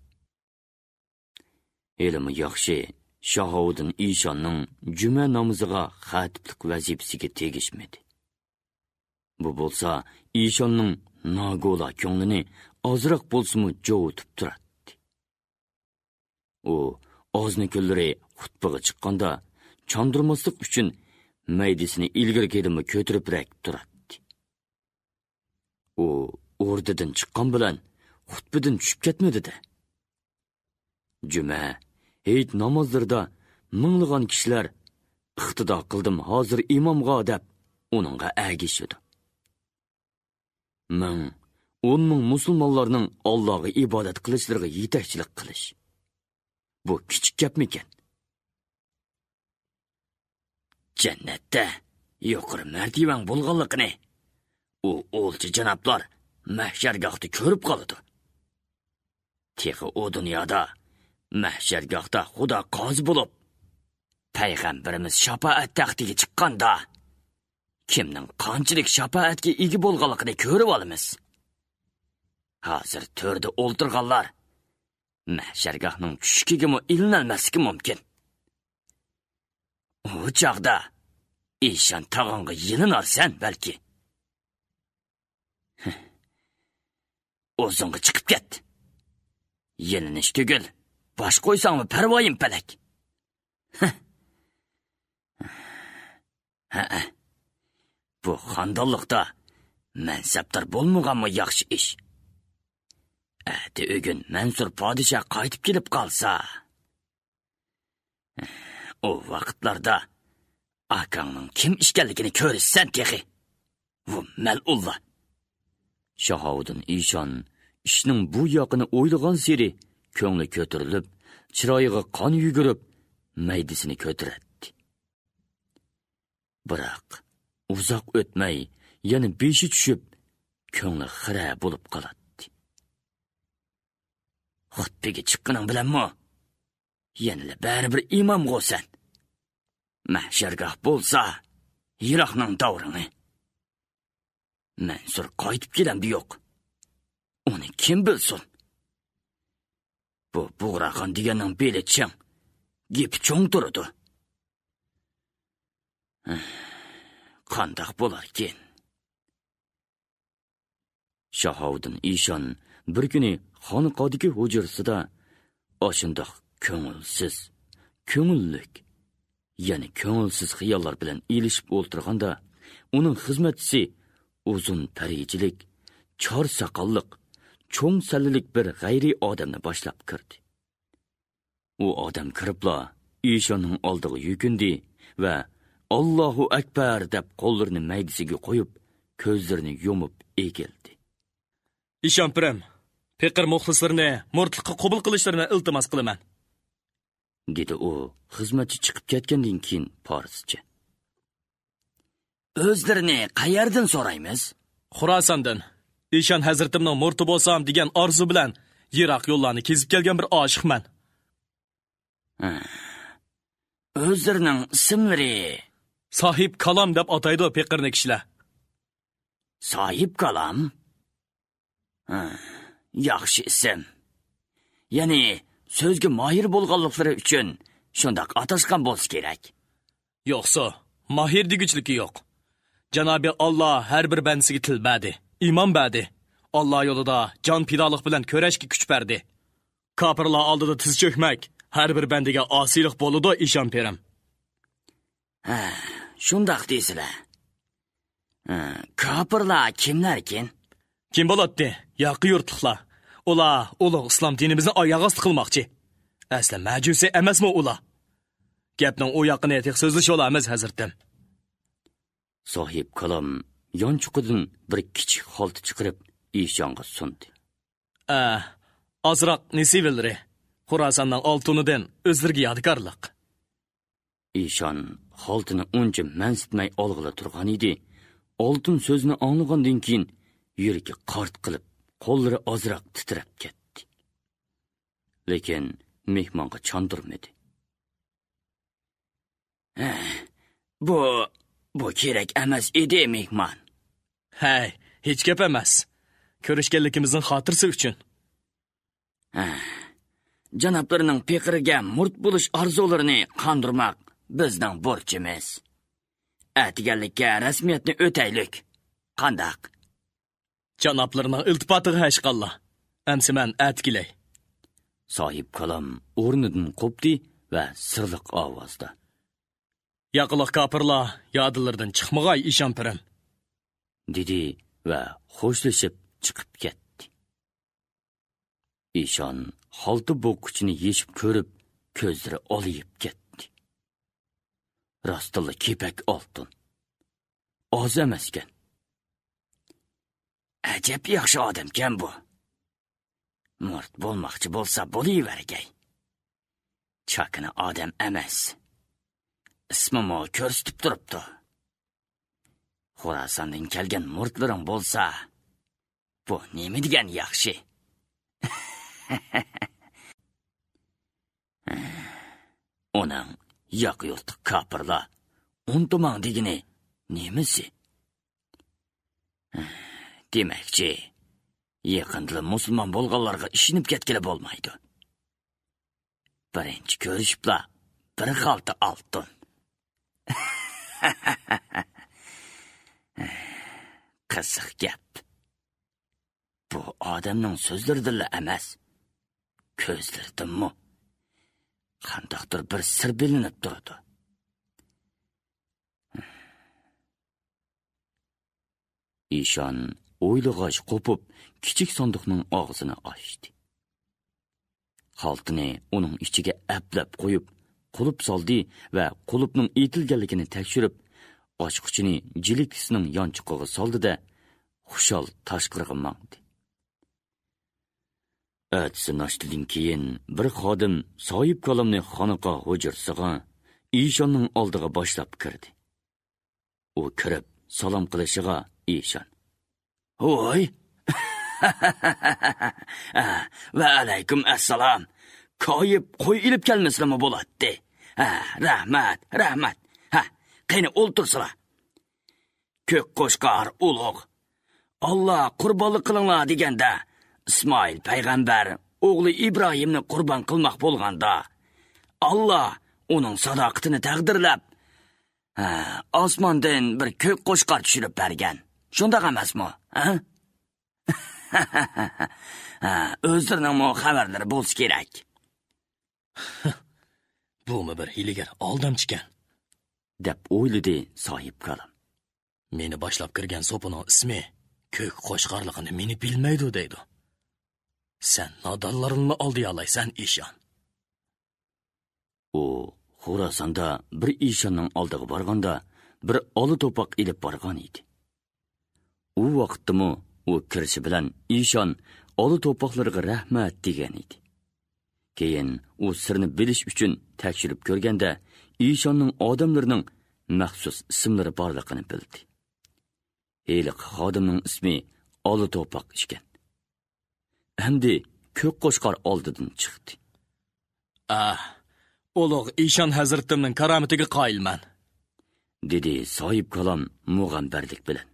ھېلىمۇ ياخشى، شاھاۋۇدۇن ئىشاننىڭ جۈمە نامىزىغا خەتىپلىك ۋەزىپىسىگە تېگىشمىدى. بۇ بولسا ئىشاننىڭ ناگولا كۆڭلىنى ئازراق بولسىمۇ جوۋۇتۇپ تۇراتتى. ئۇ ئازنى كۈنلىرى خۇتبىغا چىققاندا چاندۇرماسلىق ئۈچۈن مەيدىسىنى ئىلگىرىكىدىنمۇ كۆتۈرۈپرەك تۇراتتى. ئۇ ئوردىدىن چىققان بىلەن خۇتبىدىن چۈشۈپ كەتمىدى-دە. جۈمە، ھېيت نامازلىرىدا مىڭلىغان كىشىلەر «ئىقتىدا قىلدىم ھازىر ئىمامغا» دەپ ئۇنىڭغا ئەگىشىدۇ. مىڭ، ئون مىڭ مۇسۇلمانلارنىڭ ئاللاغا ئىبادەت قىلىشلىرىغا يېتەكچىلىك قىلىش. بۇ كىچىك گەپمىكەن؟ جەننەتتە يۇقىرى مەرتىۋەڭ بولغانلىقىنى ئۇ ئولچى جانابلار مەھشەرگاھتا كۆرۈپ قالىدۇ. تېخى ئۇ دۇنيادا مەھشەرگاھتا خۇدا قازى بولۇپ، پەيغەمبىرىمىز شاپائەت تەختىگە چىققاندا، كىمنىڭ قانچىلىك شاپائەتكە ئىگە بولغانلىقىنى كۆرۈۋالىمىز. ھازىر تۆردە ئولتۇرغانلار مەھشەرگاھنىڭ چۈشۈكىگىمۇ ئىلىنەلمەسلىكى مۇمكىن. ئۇ چاغدا ئىشان تاغاڭغا يېلىنارسەن بەلكى. ئۇزۇنغا چىقىپ كەت. يېلىنىش تۈگۈل، باش قويساڭمۇ پەرۋايىم پەلەك. ھەئە، بۇ خاندانلىقتا مەنسەپدار بولمىغانمۇ ياخشى ئىش. ئەتە ئۆگۈن مەنسۇر پادىشاھ قايتىپ كېلىپ قالسا، ئۇ ۋاقىتلاردا ئاكاڭنىڭ كىم ئىكەنلىكىنى كۆرىسەن تېخى. ۋۇ مەلئۇنلار! شاھاۋۇدۇن ئىشان ئىشنىڭ بۇ ياقىنى ئويلىغانسېرى كۆڭلى كۆتۈرۈلۈپ، چىرايىغا قان يۈگۈرۈپ، مەيدىسىنى كۆتۈرەتتى. بىراق، ئۇزاق ئۆتمەي، يەنە بېشى چۈشۈپ، كۆڭلى خىرە بولۇپ قالاتتى. خۇتبىگە چىققىنىڭ بىلەنمۇ يەنىلا بەرىبىر ئىمامغۇ سەن. مەھشەرگاھ بولسا يىراقنىڭ داۋرىڭى. مەنسۇر قايتىپ كېلەمدۇ يوق، ئۇنى كىم بىلسۇن؟ بۇ بۇغراخان دېگەننىڭ بېلى چىڭ، گېپى چوڭ تۇرىدۇ. قانداق بولاركىن؟ شاھاۋۇدۇن ئىشان بىر كۈنى خانىقادىكى ھۇجرىسىدا ئاشۇنداق كۆڭۈلسىز، كۆڭۈللۈك، يەنە كۆڭۈلسىز خىياللار بىلەن ئېلىشىپ ئولتۇرغاندا، ئۇنىڭ خىزمەتچىسى ئۇزۇن پەرىجىلىك، چار ساقاللىق، چوڭ سەللىلىك بىر غەيرىي ئادەمنى باشلاپ كىردى. ئۇ ئادەم كىرىپلا ئىشاننىڭ ئالدىغا يۈكۈندى ۋە «ئاللاھۇ ئەكبەر» دەپ قوللىرىنى مەيدىسىگە قويۇپ، كۆزلىرىنى يۇمۇپ ئېگىلدى. «ئىشان پىرىم، پېقىر مۇخلىسلىرىنى مۇرىتلىققا قوبۇل قىلىشلىرىنى ئىلتىماس قىلىمەن.» دېدى ئۇ خىزمەتچى چىقىپ كەتكەندىن كېيىن پارسچە. «ئۆزلىرىنى قەيەردىن سورايمىز؟» «خۇراساندىن. ئىشان ھەزرىتىمنىڭ مۇرىتى بولسام دېگەن ئارزۇ بىلەن يىراق يوللارنى كېزىپ كەلگەن بىر ئاشىقمەن.» ھە. ئۆزلىرىنىڭ ئىسىملىرى؟ ساھىب كالام دەپ ئاتايدۇ پېقىرنى كىشىلەر. ساھىب كالام؟ ھە، ياخشى ئىسىم. يەنى سۆزگە ماھىر بولغانلىقلىرى ئۈچۈن شۇنداق ئاتاشقان بولسا كېرەك. يوقسا، ماھىر دېگۈچىلىكى يوق. جانابى ئاللا ھەر بىر بەندىسىگە تىل بەردى، ئىمان بەردى. ئاللا يولىدا جان پىدالىق بىلەن كۈرەشكە كۈچ بەردى. كاپىرلار ئالدىدا تىز چۆكمەك ھەر بىر بەندىگە ئاسىيلىق بولىدۇ، ئىشان پىرىم. ھە، شۇنداق دېسىلە. ھە، كاپىرلار كىملەركىن؟ كىم بولاتتى؟ ياقا يۇرتلۇقلار. ئۇلار ئۇلۇغ ئىسلام دىنىمىزنى ئاياغ ئاستى قىلماقچى. ئەسلى مەجۇسى ئەمەسمۇ ئۇلار؟ گەپنىڭ ئۇ ياقىنى تېخى سۆزلىشىۋالامىز، ھەزرىتىم. ساھىب كالام يانچۇقىدىن بىر كىچىك خالتا چىقىرىپ، ئىشانغا سۇندى. ئە، ئازراق نېسىۋىلىرى، خوراساننىڭ ئالتۇنىدىن ئۆزلىرىگە يادىكارلىق. ئىشان خالتىنى ئۇنچە مەنسىتمەي ئالغىلى تۇرغان ئىدى، ئالتۇن سۆزنى ئاڭلىغاندىن كېيىن يۈرىكى قارت قىلىپ، قوللىرى ئازراق تىترەپ كەتتى. لېكىن مېھمانغا چاندۇرمىدى. ھە، بۇ، بۇ كېرەك ئەمەس ئىدى، مېھمان. ھەي، ھېچ گەپ ئەمەس. كۆرۈشكەنلىكىمىزنىڭ خاتىرىسى ئۈچۈن. ھە، جانابلىرىنىڭ پېقىرگە مۇرىت بولۇش ئارزۇلىرىنى قاندۇرماق بىزنىڭ بۇرچىمىز. ئەتىگەنلىككە رەسمىيەتنى ئۆتەيلىك. قانداق؟ جانابلىرىنىڭ ئىلتىپاتىغا ھەشقاللا. ئەمسە مەن ئەتە كېلەي. ساھىب كالام ئورنىدىن قوپتى ۋە سىرلىق ئاۋازدا، ياقىلىق كاپىرلار يادىلىرىدىن چىقمىغاي، ئىشان پىرىم. دېدى ۋە خوشلىشىپ چىقىپ كەتتى. ئىشان خالتا بوغقۇچىنى يېشىپ كۆرۈپ، كۆزلىرى ئالىيىپ كەتتى. راستتىنلا كېپەك ئالتۇن. ئاز ئەمەسكەن. ئەجەب ياخشى ئادەمكەن بۇ. مۇرىت بولماقچى بولسا بولۇۋەرگەي. چاكىنا ئادەم ئەمەس. ئىسمىمۇ كۆرسىتىپ تۇرۇپتۇ. خوراساندىن كەلگەن مۇرىتلىرىڭ بولسا، بۇ نېمە دېگەن ياخشى؟ ئۇنىڭ ياقا يۇرتلۇق كاپىرلار ئۇنتۇماڭ دېگىنى نېمىسى؟ دېمەكچى، يېقىندىلا مۇسۇلمان بولغانلارغا ئىشىنىپ كەتكىلى بولمايدۇ. بىرىنچى كۆرۈشۈپلا بىر خالتا ئالتۇن. قىزىق گەپ. بۇ ئادەمنىڭ سۆزلىرىدىنلا ئەمەس، كۆزلىرىدىنمۇ قانداقتۇر بىر سىر بىلىنىپ تۇرىدۇ. ئىشان ئويلىغاچ قوپۇپ، كىچىك ساندۇقنىڭ ئاغزىنى ئاچتى. خالتىنى ئۇنىڭ ئىچىگە ئەپلەپ قويۇپ، قۇلۇپ سالدى ۋە قۇلۇپنىڭ ئېتىلگەنلىكىنى تەكشۈرۈپ، ئاچقۇچىنى جىلىكىسىنىڭ يانچۇقىغا سالدى-دە، خۇشال تاشقىرىغا ماڭدى. ئەتىسى ناشتىدىن كېيىن بىر خادىم ساھىب كالامنى خانىقا ھۇجرىسىغا، ئىشاننىڭ ئالدىغا باشلاپ كىردى. ئۇ كىرىپ سالام قىلىشىغا ئىشان، ھوي! ۋەئەلەيكۇم ئەسسالام. كايىپ قوي ئېلىپ كەلمىسىلىمۇ بولاتتى. ھە، رەھمەت، رەھمەت. ھە، قېنى ئولتۇرسىلا. كۆك قوچقار ئۇلۇغ. ئاللا قۇربانلىق قىلىڭلار دېگەندە، ئىسمائىل پەيغەمبەر ئوغلى ئىبراھىمنى قۇربان قىلماق بولغاندا، ئاللا ئۇنىڭ ساداقىتىنى تەقدىرلەپ، ھە، ئاسماندىن بىر كۆك قوچقار چۈشۈرۈپ بەرگەن. شۇنداق ئەمەسمۇ؟ ھە؟ ھە، ئۆزلىرىنىڭمۇ خەۋەرلىرى بولسا كېرەك. بۇمۇ بىر ھىيلىگەر ئالدامچىكەن، دەپ ئويلىدى ساھىب كالام. مېنى باشلاپ كىرگەن سوپىنىڭ ئىسمى كۆك قوچقارلىقىنى مېنى بىلمەيدۇ دەيدۇ. سەن نادانلارنىمۇ ئالدىيالايسەن، ئىشان. ئۇ خوراساندا بىر ئىشاننىڭ ئالدىغا بارغاندا، بىر ئالا توپاق ئېلىپ بارغان ئىدى. ئۇ ۋاقىتتىمۇ ئۇ كىرىشى بىلەن ئىشان ئالا توپاقلىرىغا رەھمەت دېگەن ئىدى. كېيىن ئۇ سىرنى بىلىش ئۈچۈن تەكشۈرۈپ كۆرگەندە، ئىشاننىڭ ئادەملىرىنىڭ مەخسۇس ئىسىملىرى بارلىقىنى بىلدى. ھېلىقى خادىمنىڭ ئىسمى ئالا توپاق ئىكەن. ئەمدى كۆك قوچقار ئالدىدىن چىقتى. ئاھ، ئۇلۇغ ئىشان ھەزرىتىمنىڭ كارامىتىگە قايىلمەن، دېدى ساھىب كالام مۇغەمبەرلىك بىلەن.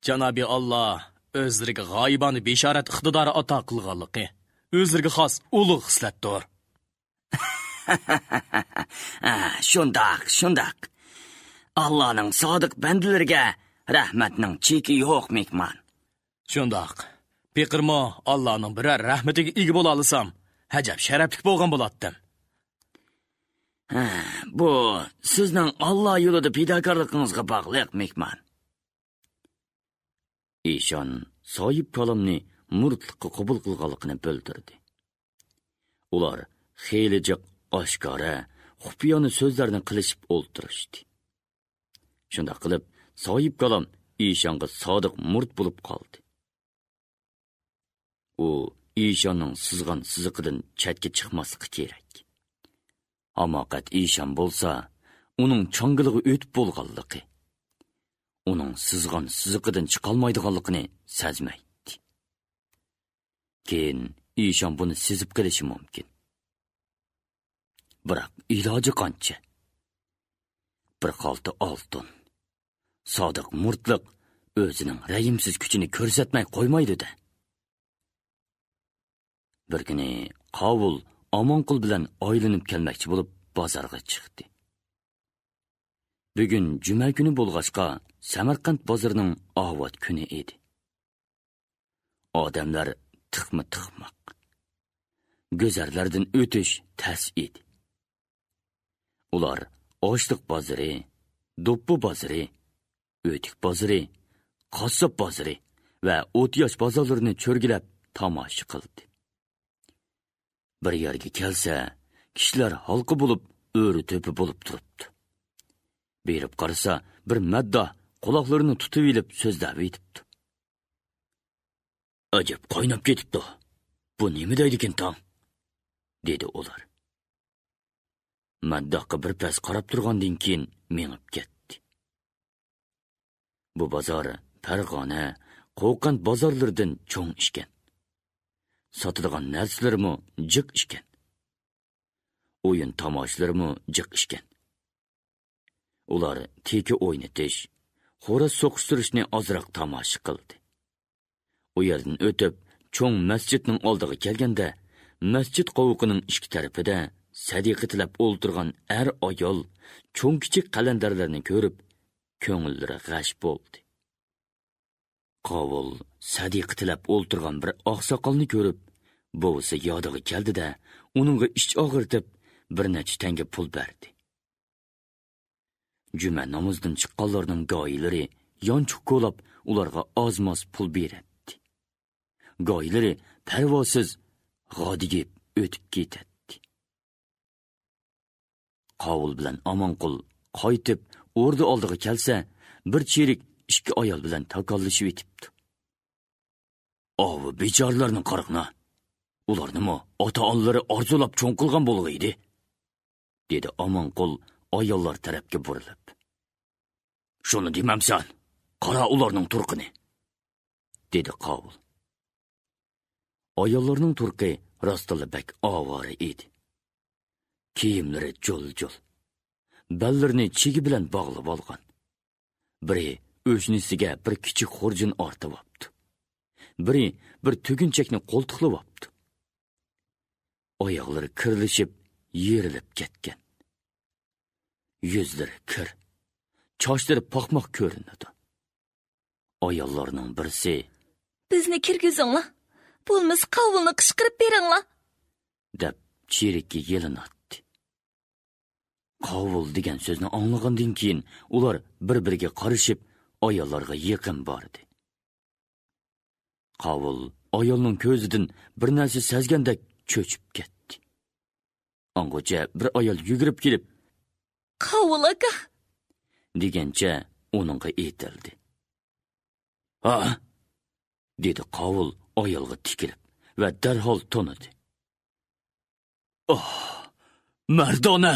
جانابى ئاللا ئۆزلىرىگە غايىبانە بېشارەت ئىقتىدارى ئاتا قىلغانلىقى ئۆزلىرىگە خاس ئۇلۇغ خىسلەتتۇر. ھە، شۇنداق، شۇنداق. ئاللانىڭ سادىق بەندىلىرىگە رەھمەتنىڭ چېكى يوق، مېھمان. شۇنداق. پېقىرمۇ ئاللانىڭ بىرەر رەھمىتىگە ئىگە بولالىسام، ئەجەب شەرەپلىك بولغان بولاتتىم. ھە، بۇ سىزنىڭ ئاللا يولىدا پىداكارلىقىڭىزغا باغلىق، مېھمان. ئىشان ساھىب كالامنى مۇرىتلىققا قوبۇل قىلغانلىقىنى بىلدۈردى. ئۇلار خېلى جىق ئاشكارا، خۇپىيانە سۆزلەرنى قىلىشىپ ئولتۇرۇشتى. شۇنداق قىلىپ، ساھىب كالام ئىشانغا سادىق مۇرىت بولۇپ قالدى. ئۇ ئىشاننىڭ سىزغان سىزىقىدىن چەتكە چىقماسلىقى كېرەك. ھاماقەت ئىشان بولسا، ئۇنىڭ چاڭگىلىغا ئۆتۈپ بولغانلىقى، ئۇنىڭ سىزغان سىزىقىدىن چىقالمايدىغانلىقىنى سەزمەيتتى. كېيىن ئىشان بۇنى سېزىپ قېلىشى مۇمكىن. بىراق ئىلاجى قانچە؟ بىر خالتا ئالتۇن. سادىق مۇرىتلىق ئۆزىنىڭ رەھىمسىز كۈچىنى كۆرسەتمەي قويمايدۇ-دە. بىر كۈنى قاۋۇل ئامانقۇل بىلەن ئايلىنىپ كەلمەكچى بولۇپ بازارغا چىقتى. بۈگۈن جۈمە كۈنى بولغاچقا، سەمەرقەنت بازىرىنىڭ ئاۋات كۈنى ئىدى. ئادەملەر تىخمۇ تىخماق. گۈزەرلەردىن ئۆتۈش تەس ئىدى. ئۇلار ئاشلىق بازىرى، دوپپا بازىرى، ئۆتۈك بازىرى، قاسساپ بازىرى ۋە ئوتياش بازارلىرىنى چۆرگىلەپ تاماشا قىلدى. بىر يەرگە كەلسە، كىشىلەر ھالقا بولۇپ، ئۆرە-تۆپە بولۇپ تۇرۇپتۇ. بېرىپ قارىسا، بىر مەدداھ قۇلاقلىرىنى تۇتۇۋېلىپ سۆزلەۋېتىپتۇ. «ئەجەب قايناپ كېتىپتۇ. بۇ نېمە دەيدىكىن تاڭ؟» دېدى ئۇلار. مەدداھقا بىر پەس قاراپ تۇرغاندىن كېيىن مېڭىپ كەتتى. بۇ بازار پەرغانە، قوقەنت بازارلىرىدىن چوڭ ئىكەن. ساتىدىغان نەرسىلىرىمۇ جىق ئىكەن. ئويۇن تاماشىلىرىمۇ جىق ئىكەن. ئۇلار تېكە ئوينىتىش، خوراز سوقۇشتۇرۇشنى ئازراق تاماشا قىلدى. ئۇ يەردىن ئۆتۈپ، چوڭ مەسچىتنىڭ ئالدىغا كەلگەندە، مەسچىت قوۋۇقىنىڭ ئىككى تەرىپىدە سەدىقە تىلەپ ئولتۇرغان ئەر-ئايال، چوڭ-كىچىك قەلەندەرلەرنى كۆرۈپ، كۆڭۈللىرى غەش بولدى. قاۋۇل سەدىقە تىلەپ ئولتۇرغان بىر ئاقساقالنى كۆرۈپ، بوۋىسى يادىغا كەلدى-دە، ئۇنىڭغا ئىچ ئاغرىتىپ، بىر نەچچە تەڭگە پۇل بەردى. جۈمە نامىزىدىن چىققانلارنىڭ گاھىلىرى يانچۇق كولاپ، ئۇلارغا ئاز-ماز پۇل بېرەتتى. گاھىلىرى پەرۋاسىز غادىيىپ ئۆتۈپ كېتەتتى. قاۋۇل بىلەن ئامانقۇل قايتىپ ئوردا ئالدىغا كەلسە، بىر چېرىك ئىككى ئايال بىلەن تاكاللىشىۋېتىپتۇ. «ئاۋۇ بىچارىلەرنى قاراڭلار. ئۇلارنىمۇ ئاتا-ئانىلىرى ئارزۇلاپ چوڭ قىلغان بولغىيدى»، دېدى ئامانقۇل ئاياللار تەرەپكە بۇرۇلۇپ. «شۇنى دېمەمسەن؟ قارا ئۇلارنىڭ تۇرقىنى»، دېدى قاۋۇل. ئاياللارنىڭ تۇرقى راستلا بەك ئاۋارە ئىدى. كىيىملىرى جۇل-جۇل. بەللىرىنى چىگە بىلەن باغلىۋالغان. بىرى ئۆشنىسىگە بىر كىچىك خۇرجۇن ئارتىۋاپتۇ. بىرى بىر تۈگۈنچەكنى قولتۇقلىۋاپتۇ. ئاياغلىرى كىرلىشىپ، يېرىلىپ كەتكەن. يۈزلىرى كىر، چاچلىرى پاقماق كۆرۈنىدۇ. ئاياللارنىڭ بىرسى، «بىزنى كىرگۈزۈڭلار، بولمىسا قاۋۇلنى قىچقىرىپ بېرىڭلار» دەپ، چېرىككە يېلىناتتى. قاۋۇل دېگەن سۆزنى ئاڭلىغاندىن كېيىن، ئۇلار بىر-بىرىگە قارىشىپ، ئاياللارغا يېقىن باردى. قاۋۇل ئايالنىڭ كۆزىدىن بىر نەرسە سەزگەندەك چۆچۈپ كەتتى. ئاڭغىچە بىر ئايال يۈگۈرۈپ كېلىپ، «قاۋۇل ئاكا!» دېگەنچە ئۇنىڭغا ئېتىلدى. «ھا؟» دېدى قاۋۇل ئايالغا تىكىلىپ ۋە دەرھال تونۇدى. «ئاھ، مەردانە!»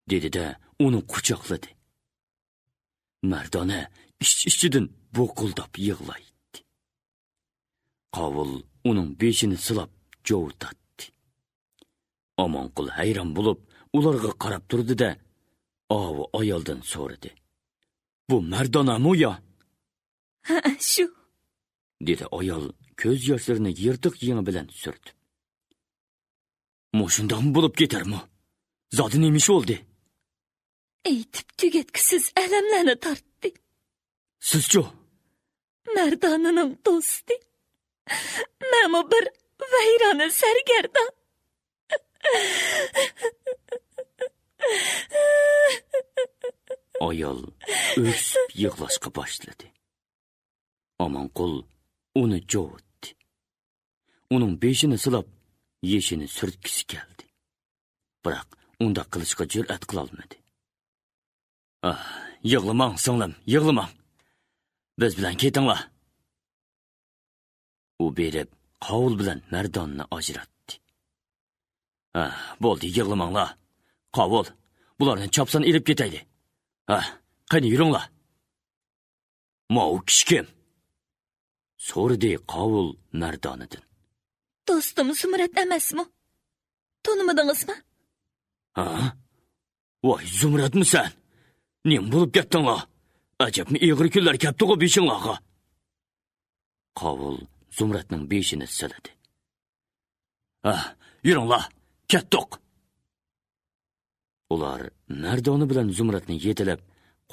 دېدى-دە، ئۇنى قۇچاقلىدى. مەردانە ئىچ-ئىچىدىن بۇقۇلداپ يىغلايتتى. قاۋۇل ئۇنىڭ بېشىنى سىلاپ جوۋا تارتتى. ئامانقۇل ھەيران بولۇپ، ئۇلارغا قاراپ تۇردى-دە، ئاۋۇ ئايالدىن سورىدى: «بۇ مەردانەمۇ يا؟» «ھە، شۇ.» دېدى ئايال كۆز ياشلىرىنى يىرتىق يېڭى بىلەن سۈرتۈپ. «مۇشۇنداقمۇ بولۇپ كېتەرمۇ؟ زادى نېمە ئىش بولدى؟» «ئېيتىپ تۈگەتكۈسىز ئەلەملەرنى تارتتى.» «سىزچۇ؟» «مەردانىنىڭ دوستى. مەنمۇ بىر ۋەيرانە سەرگەردان.» ئايال ئۆكسۈپ يىغلاشقا باشلىدى. ئامانقۇل ئۇنى جوۋۇتتى. ئۇنىڭ بېشىنى سىلاپ، يېشىنى سۈرتكۈسى كەلدى. بىراق ئۇنداق قىلىشقا جۈرئەت قىلالمىدى. «ئاھ، يىغلىماڭ، سىڭلىم، يىغلىماڭ. بىز بىلەن كېتىڭلار.» ئۇ بېرىپ، قاۋۇل بىلەن مەرداننى ئاجراتتى. «ئاھ، بولدى، يىغلىماڭلار. قاۋۇل، بۇلارنى چاپسان ئېلىپ كېتەيلى. ئاھ، قېنى يۈرۈڭلار.» «ماۋۇ كىشى كىم؟» سورىدى قاۋۇل مەردانىدىن. «دوستۇم زۇمرەت ئەمەسمۇ؟ تونۇمىدىڭىزمۇ؟» «ھە؟ ۋاي، زۇمرەتمۇ سەن؟ نېمە بولۇپ كەتتىڭلار؟ ئەجەبمۇ ئېغىر كۈنلەر كەپتىغۇ بېشىڭلارغا.» قاۋۇل زۇمرەتنىڭ بېشىنى سىلىدى. «ھە، يۈرۈڭلار، كەتتۇق.» ئۇلار مەردانە بىلەن زۇمرەتنى يېتىلەپ،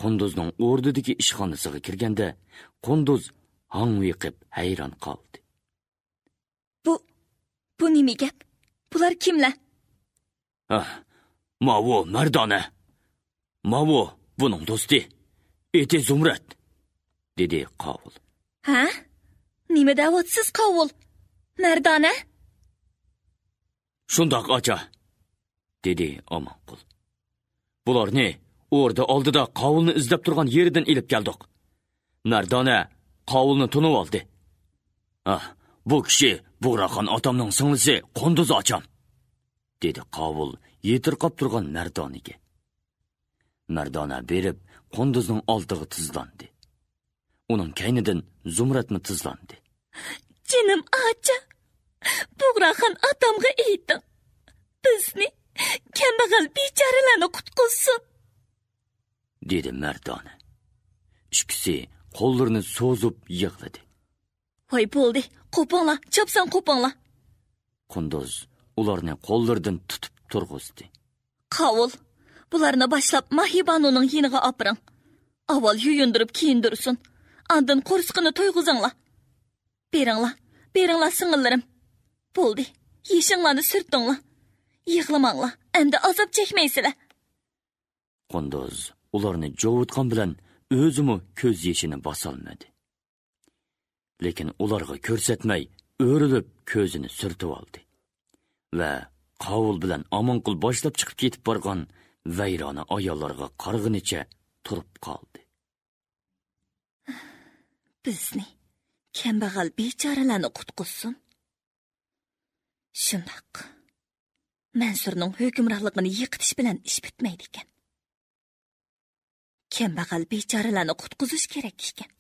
قۇندۇزنىڭ ئوردىدىكى ئىشخانىسىغا كىرگەندە، قۇندۇز ھاڭۋېقىپ ھەيران قالدى. «بۇ، بۇ نېمە گەپ؟ بۇلار كىملەر؟» «ھە، ماۋۇ مەردانە. ماۋۇ بۇنىڭ دوستى. ئېتى زۇمرەت»، دېدى قاۋۇل. «ھە؟ نېمە دەۋاتسىز، قاۋۇل؟ مەردانە؟» «شۇنداق، ئاچا»، دېدى ئامانقۇل. «بۇلارنى ئوردا ئالدىدا قاۋۇلنى ئىزدەپ تۇرغان يېرىدىن ئېلىپ كەلدۇق. مەردانە قاۋۇلنى تونۇۋالدى. ھە، بۇ كىشى بۇغراخان ئاتامنىڭ سىڭلىسى قۇندۇز ئاچام»، دېدى قاۋۇل يېتىرقاپ تۇرغان مەردانىگە. مەردانە بېرىپ، قۇندۇزنىڭ ئالدىغا تىزلاندى. ئۇنىڭ كەينىدىن زۇمرەتمۇ تىزلاندى. «جېنىم ئاچا، بۇغراخان ئاتامغا ئېيتىڭ، بىزنى، كەمبەغەل بىچارىلەرنى قۇتقۇزسۇن»، دېدى مەردانە. ئىككىسى قوللىرىنى سوزۇپ يىغلىدى. «ۋاي، بولدى، قوپۇڭلار، چاپسان قوپۇڭلار.» قۇندۇز ئۇلارنى قوللىرىدىن تۇتۇپ تۇرغۇزدى. «قاۋۇل، بۇلارنى باشلاپ ماھىبانۇنىڭ يېنىغا ئاپىرىڭ. ئاۋۋال يۇيۇندۇرۇپ كىيىندۈرسۇن، ئاندىن قورسىقىنى تويغۇزۇڭلار. بېرىڭلار، بېرىڭلار، سىڭىللىرىم. بولدى، يېشىڭلارنى سۈرتۈڭلار. يىغلىماڭلار، ئەمدى ئازاب چەكمەيسىلەر.» قۇندۇز ئۇلارنى جوۋۇتقان بىلەن ئۆزىمۇ كۆز يېشىنى باسالمىدى. لېكىن ئۇلارغا كۆرسەتمەي، ئۆرۈلۈپ كۆزىنى سۈرتۈۋالدى ۋە قاۋۇل بىلەن ئامانقۇل باشلاپ چىقىپ كېتىپ بارغان ۋەيرانە ئاياللارغا قارىغىنىچە تۇرۇپ قالدى. «بىزنى، كەمبەغەل بىچارىلەرنى قۇتقۇزسۇن. شۇنداق، مەنسۇرنىڭ ھۆكۈمرانلىقىنى يىقىتىش بىلەن ئىش پۈتمەيدىكەن. كەمبەغەل بىچارىلەرنى قۇتقۇزۇش كېرەك ئىكەن.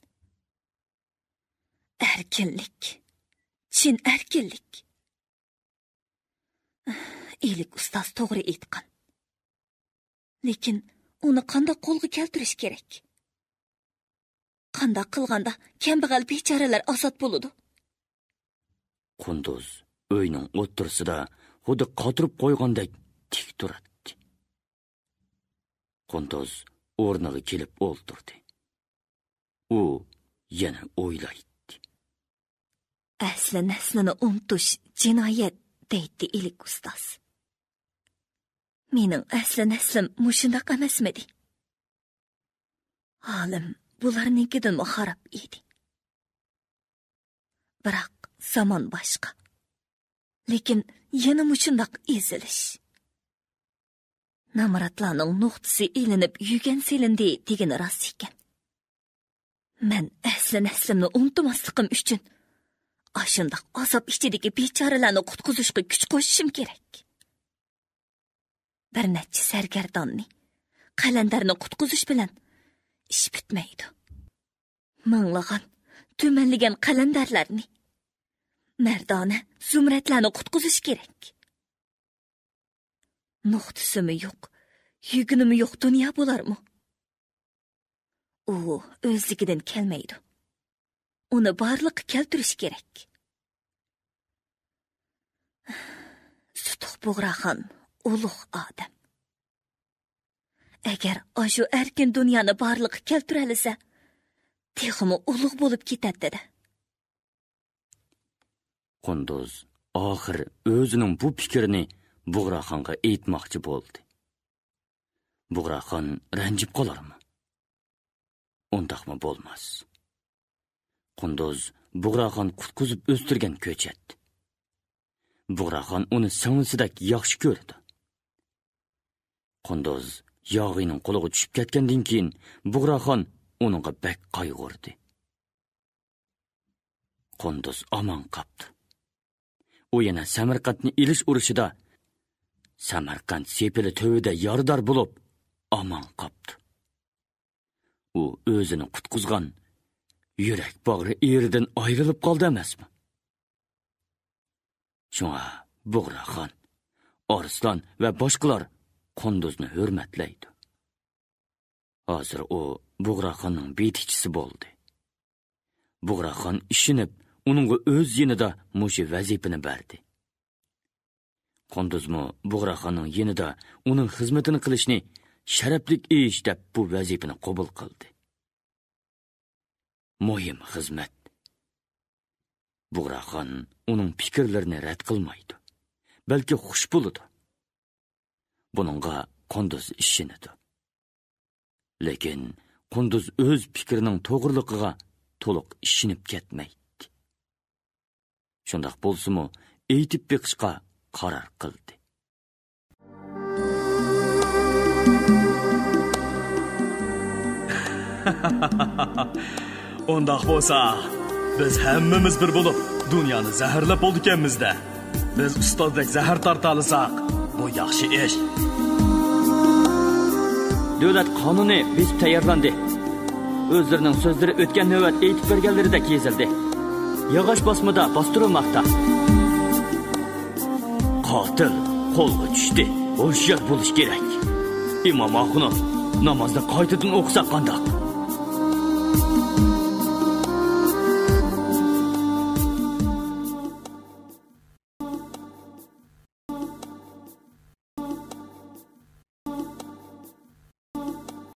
ئەركىنلىك، چىن ئەركىنلىك. ئىلىك ئۇستاز توغرا ئېيتقان. لېكىن ئۇنى قانداق قولغا كەلتۈرۈش كېرەك؟ قانداق قىلغاندا كەمبەغەل بىچارىلەر ئازاد بولىدۇ؟» قۇندۇز ئۆينىڭ ئوتتۇرىسىدا خۇددى قاتۇرۇپ قويغاندەك تىك تۇراتتى. قۇندۇز ئورنىغا كېلىپ ئولتۇردى. ئۇ يەنە ئويلايتتى. «ئەسلى نەسلىنى ئۇنتۇش جىنايەت» دەيتتى ئىلىك ئۇستاز. مېنىڭ ئەسلى نەسلىم مۇشۇنداق ئەمەسمىدى؟ ھالىم بۇلارنىڭكىدىنمۇ خاراب ئىدى. بىراق زامان باشقا. لېكىن يەنە مۇشۇنداق ئېزىلىش. نامراتلارنىڭ نۇقتىسى ئېلىنىپ يۈگەن سېلىندى دېگىنى راست ئىكەن. مەن ئەسلى نەسلىمنى ئۇنتۇماسلىقىم ئۈچۈن ئاشۇنداق ئازاب ئىچىدىكى بىچارىلەرنى قۇتقۇزۇشقا كۈچ قوشۇشۇم كېرەك. بىر نەچچە سەرگەرداننى، قەلەندەرنى قۇتقۇزۇش بىلەن ئىش پۈتمەيدۇ. مىڭلىغان، تۈمەنلىگەن قەلەندەرلەرنى، مەردانە، زۇمرەتلەرنى قۇتقۇزۇش كېرەك. نۇقتىسىمۇ يوق، يۈگۈنىمۇ يوق دۇنيا بولارمۇ؟ ئۇ ئۆزلۈكىدىن كەلمەيدۇ. ئۇنى بارلىققا كەلتۈرۈش كېرەك. سۇتۇق بۇغراخان ئۇلۇغ ئادەم. ئەگەر ئاشۇ ئەركىن دۇنيانى بارلىققا كەلتۈرەلىسە، تېخىمۇ ئۇلۇغ بولۇپ كېتەتتى-دە. قۇندۇز ئاخىر ئۆزىنىڭ بۇ پىكرىنى بۇغراخانغا ئېيتماقچى بولدى. بۇغراخان رەنجىپ قالارمۇ؟ ئۇنداقمۇ بولماس. قۇندۇز بۇغراخان قۇتقۇزۇپ ئۆستۈرگەن كۆچەت. بۇغراخان ئۇنى سىڭلىسىدەك ياخشى كۆرىدۇ. قۇندۇز ياغىينىڭ قولىغا چۈشۈپ كەتكەندىن كېيىن، بۇغراخان ئۇنىڭغا بەك قايغۇردى. قۇندۇز ئامان قاپتۇ. ئۇ يەنە سەمەرقەنتنى ئېلىش ئۇرۇشىدا سەمەرقەنت سېپىلى تۈۋىدە يارىدار بولۇپ ئامان قاپتۇ. ئۇ ئۆزىنى قۇتقۇزغان يۈرەك باغرى ئېرىدىن ئايرىلىپ قالدى ئەمەسمۇ؟ شۇڭا بۇغراخان، ئارسلان ۋە باشقىلار قۇندۇزنى ھۆرمەتلەيدۇ. ھازىر ئۇ بۇغراخاننىڭ بېيىتىكچىسى بولدى. بۇغراخان ئىشىنىپ، ئۇنىڭغا ئۆز يېنىدا مۇشۇ ۋەزىپىنى بەردى. قۇندۇزمۇ بۇغراخاننىڭ يېنىدا ئۇنىڭ خىزمىتىنى قىلىشنى شەرەپلىك ئىش دەپ بۇ ۋەزىپىنى قوبۇل قىلدى. مۇھىم خىزمەت. بۇغراخان ئۇنىڭ پىكىرلىرىنى رەت قىلمايدۇ، بەلكى خۇش بولىدۇ. بۇنىڭغا قۇندۇز ئىشىنىدۇ. لېكىن قۇندۇز ئۆز پىكرىنىڭ توغرىلىقىغا تولۇق ئىشىنىپ كەتمەيتتى. شۇنداق بولسىمۇ، ئېيتىپ بېقىشقا قارار قىلدى. ئۇنداق بولسا، بىز ھەممىمىز بىر بولۇپ، دۇنيانى زەھەرلەپ بولىدىكەنمىز-دە. بىز ئۇستازدەك زەھەر تارتالىساق، بۇ ياخشى ئىش. دۆلەت قانۇنى بېسىپ تەييارلاندى. ئۆزلىرىنىڭ سۆزلىرى ئۆتكەن نۆۋەت ئېيتىپ بەرگەنلىرىدەك يېزىلدى. ياغاچ باسمىدا باستۇرۇلماقتا. قاتىل قولغا چۈشتى. ھوشيار بولۇش كېرەك. ئىمام ئاخۇنۇم، نامازنى قايتىدىن ئوقۇساق قانداق؟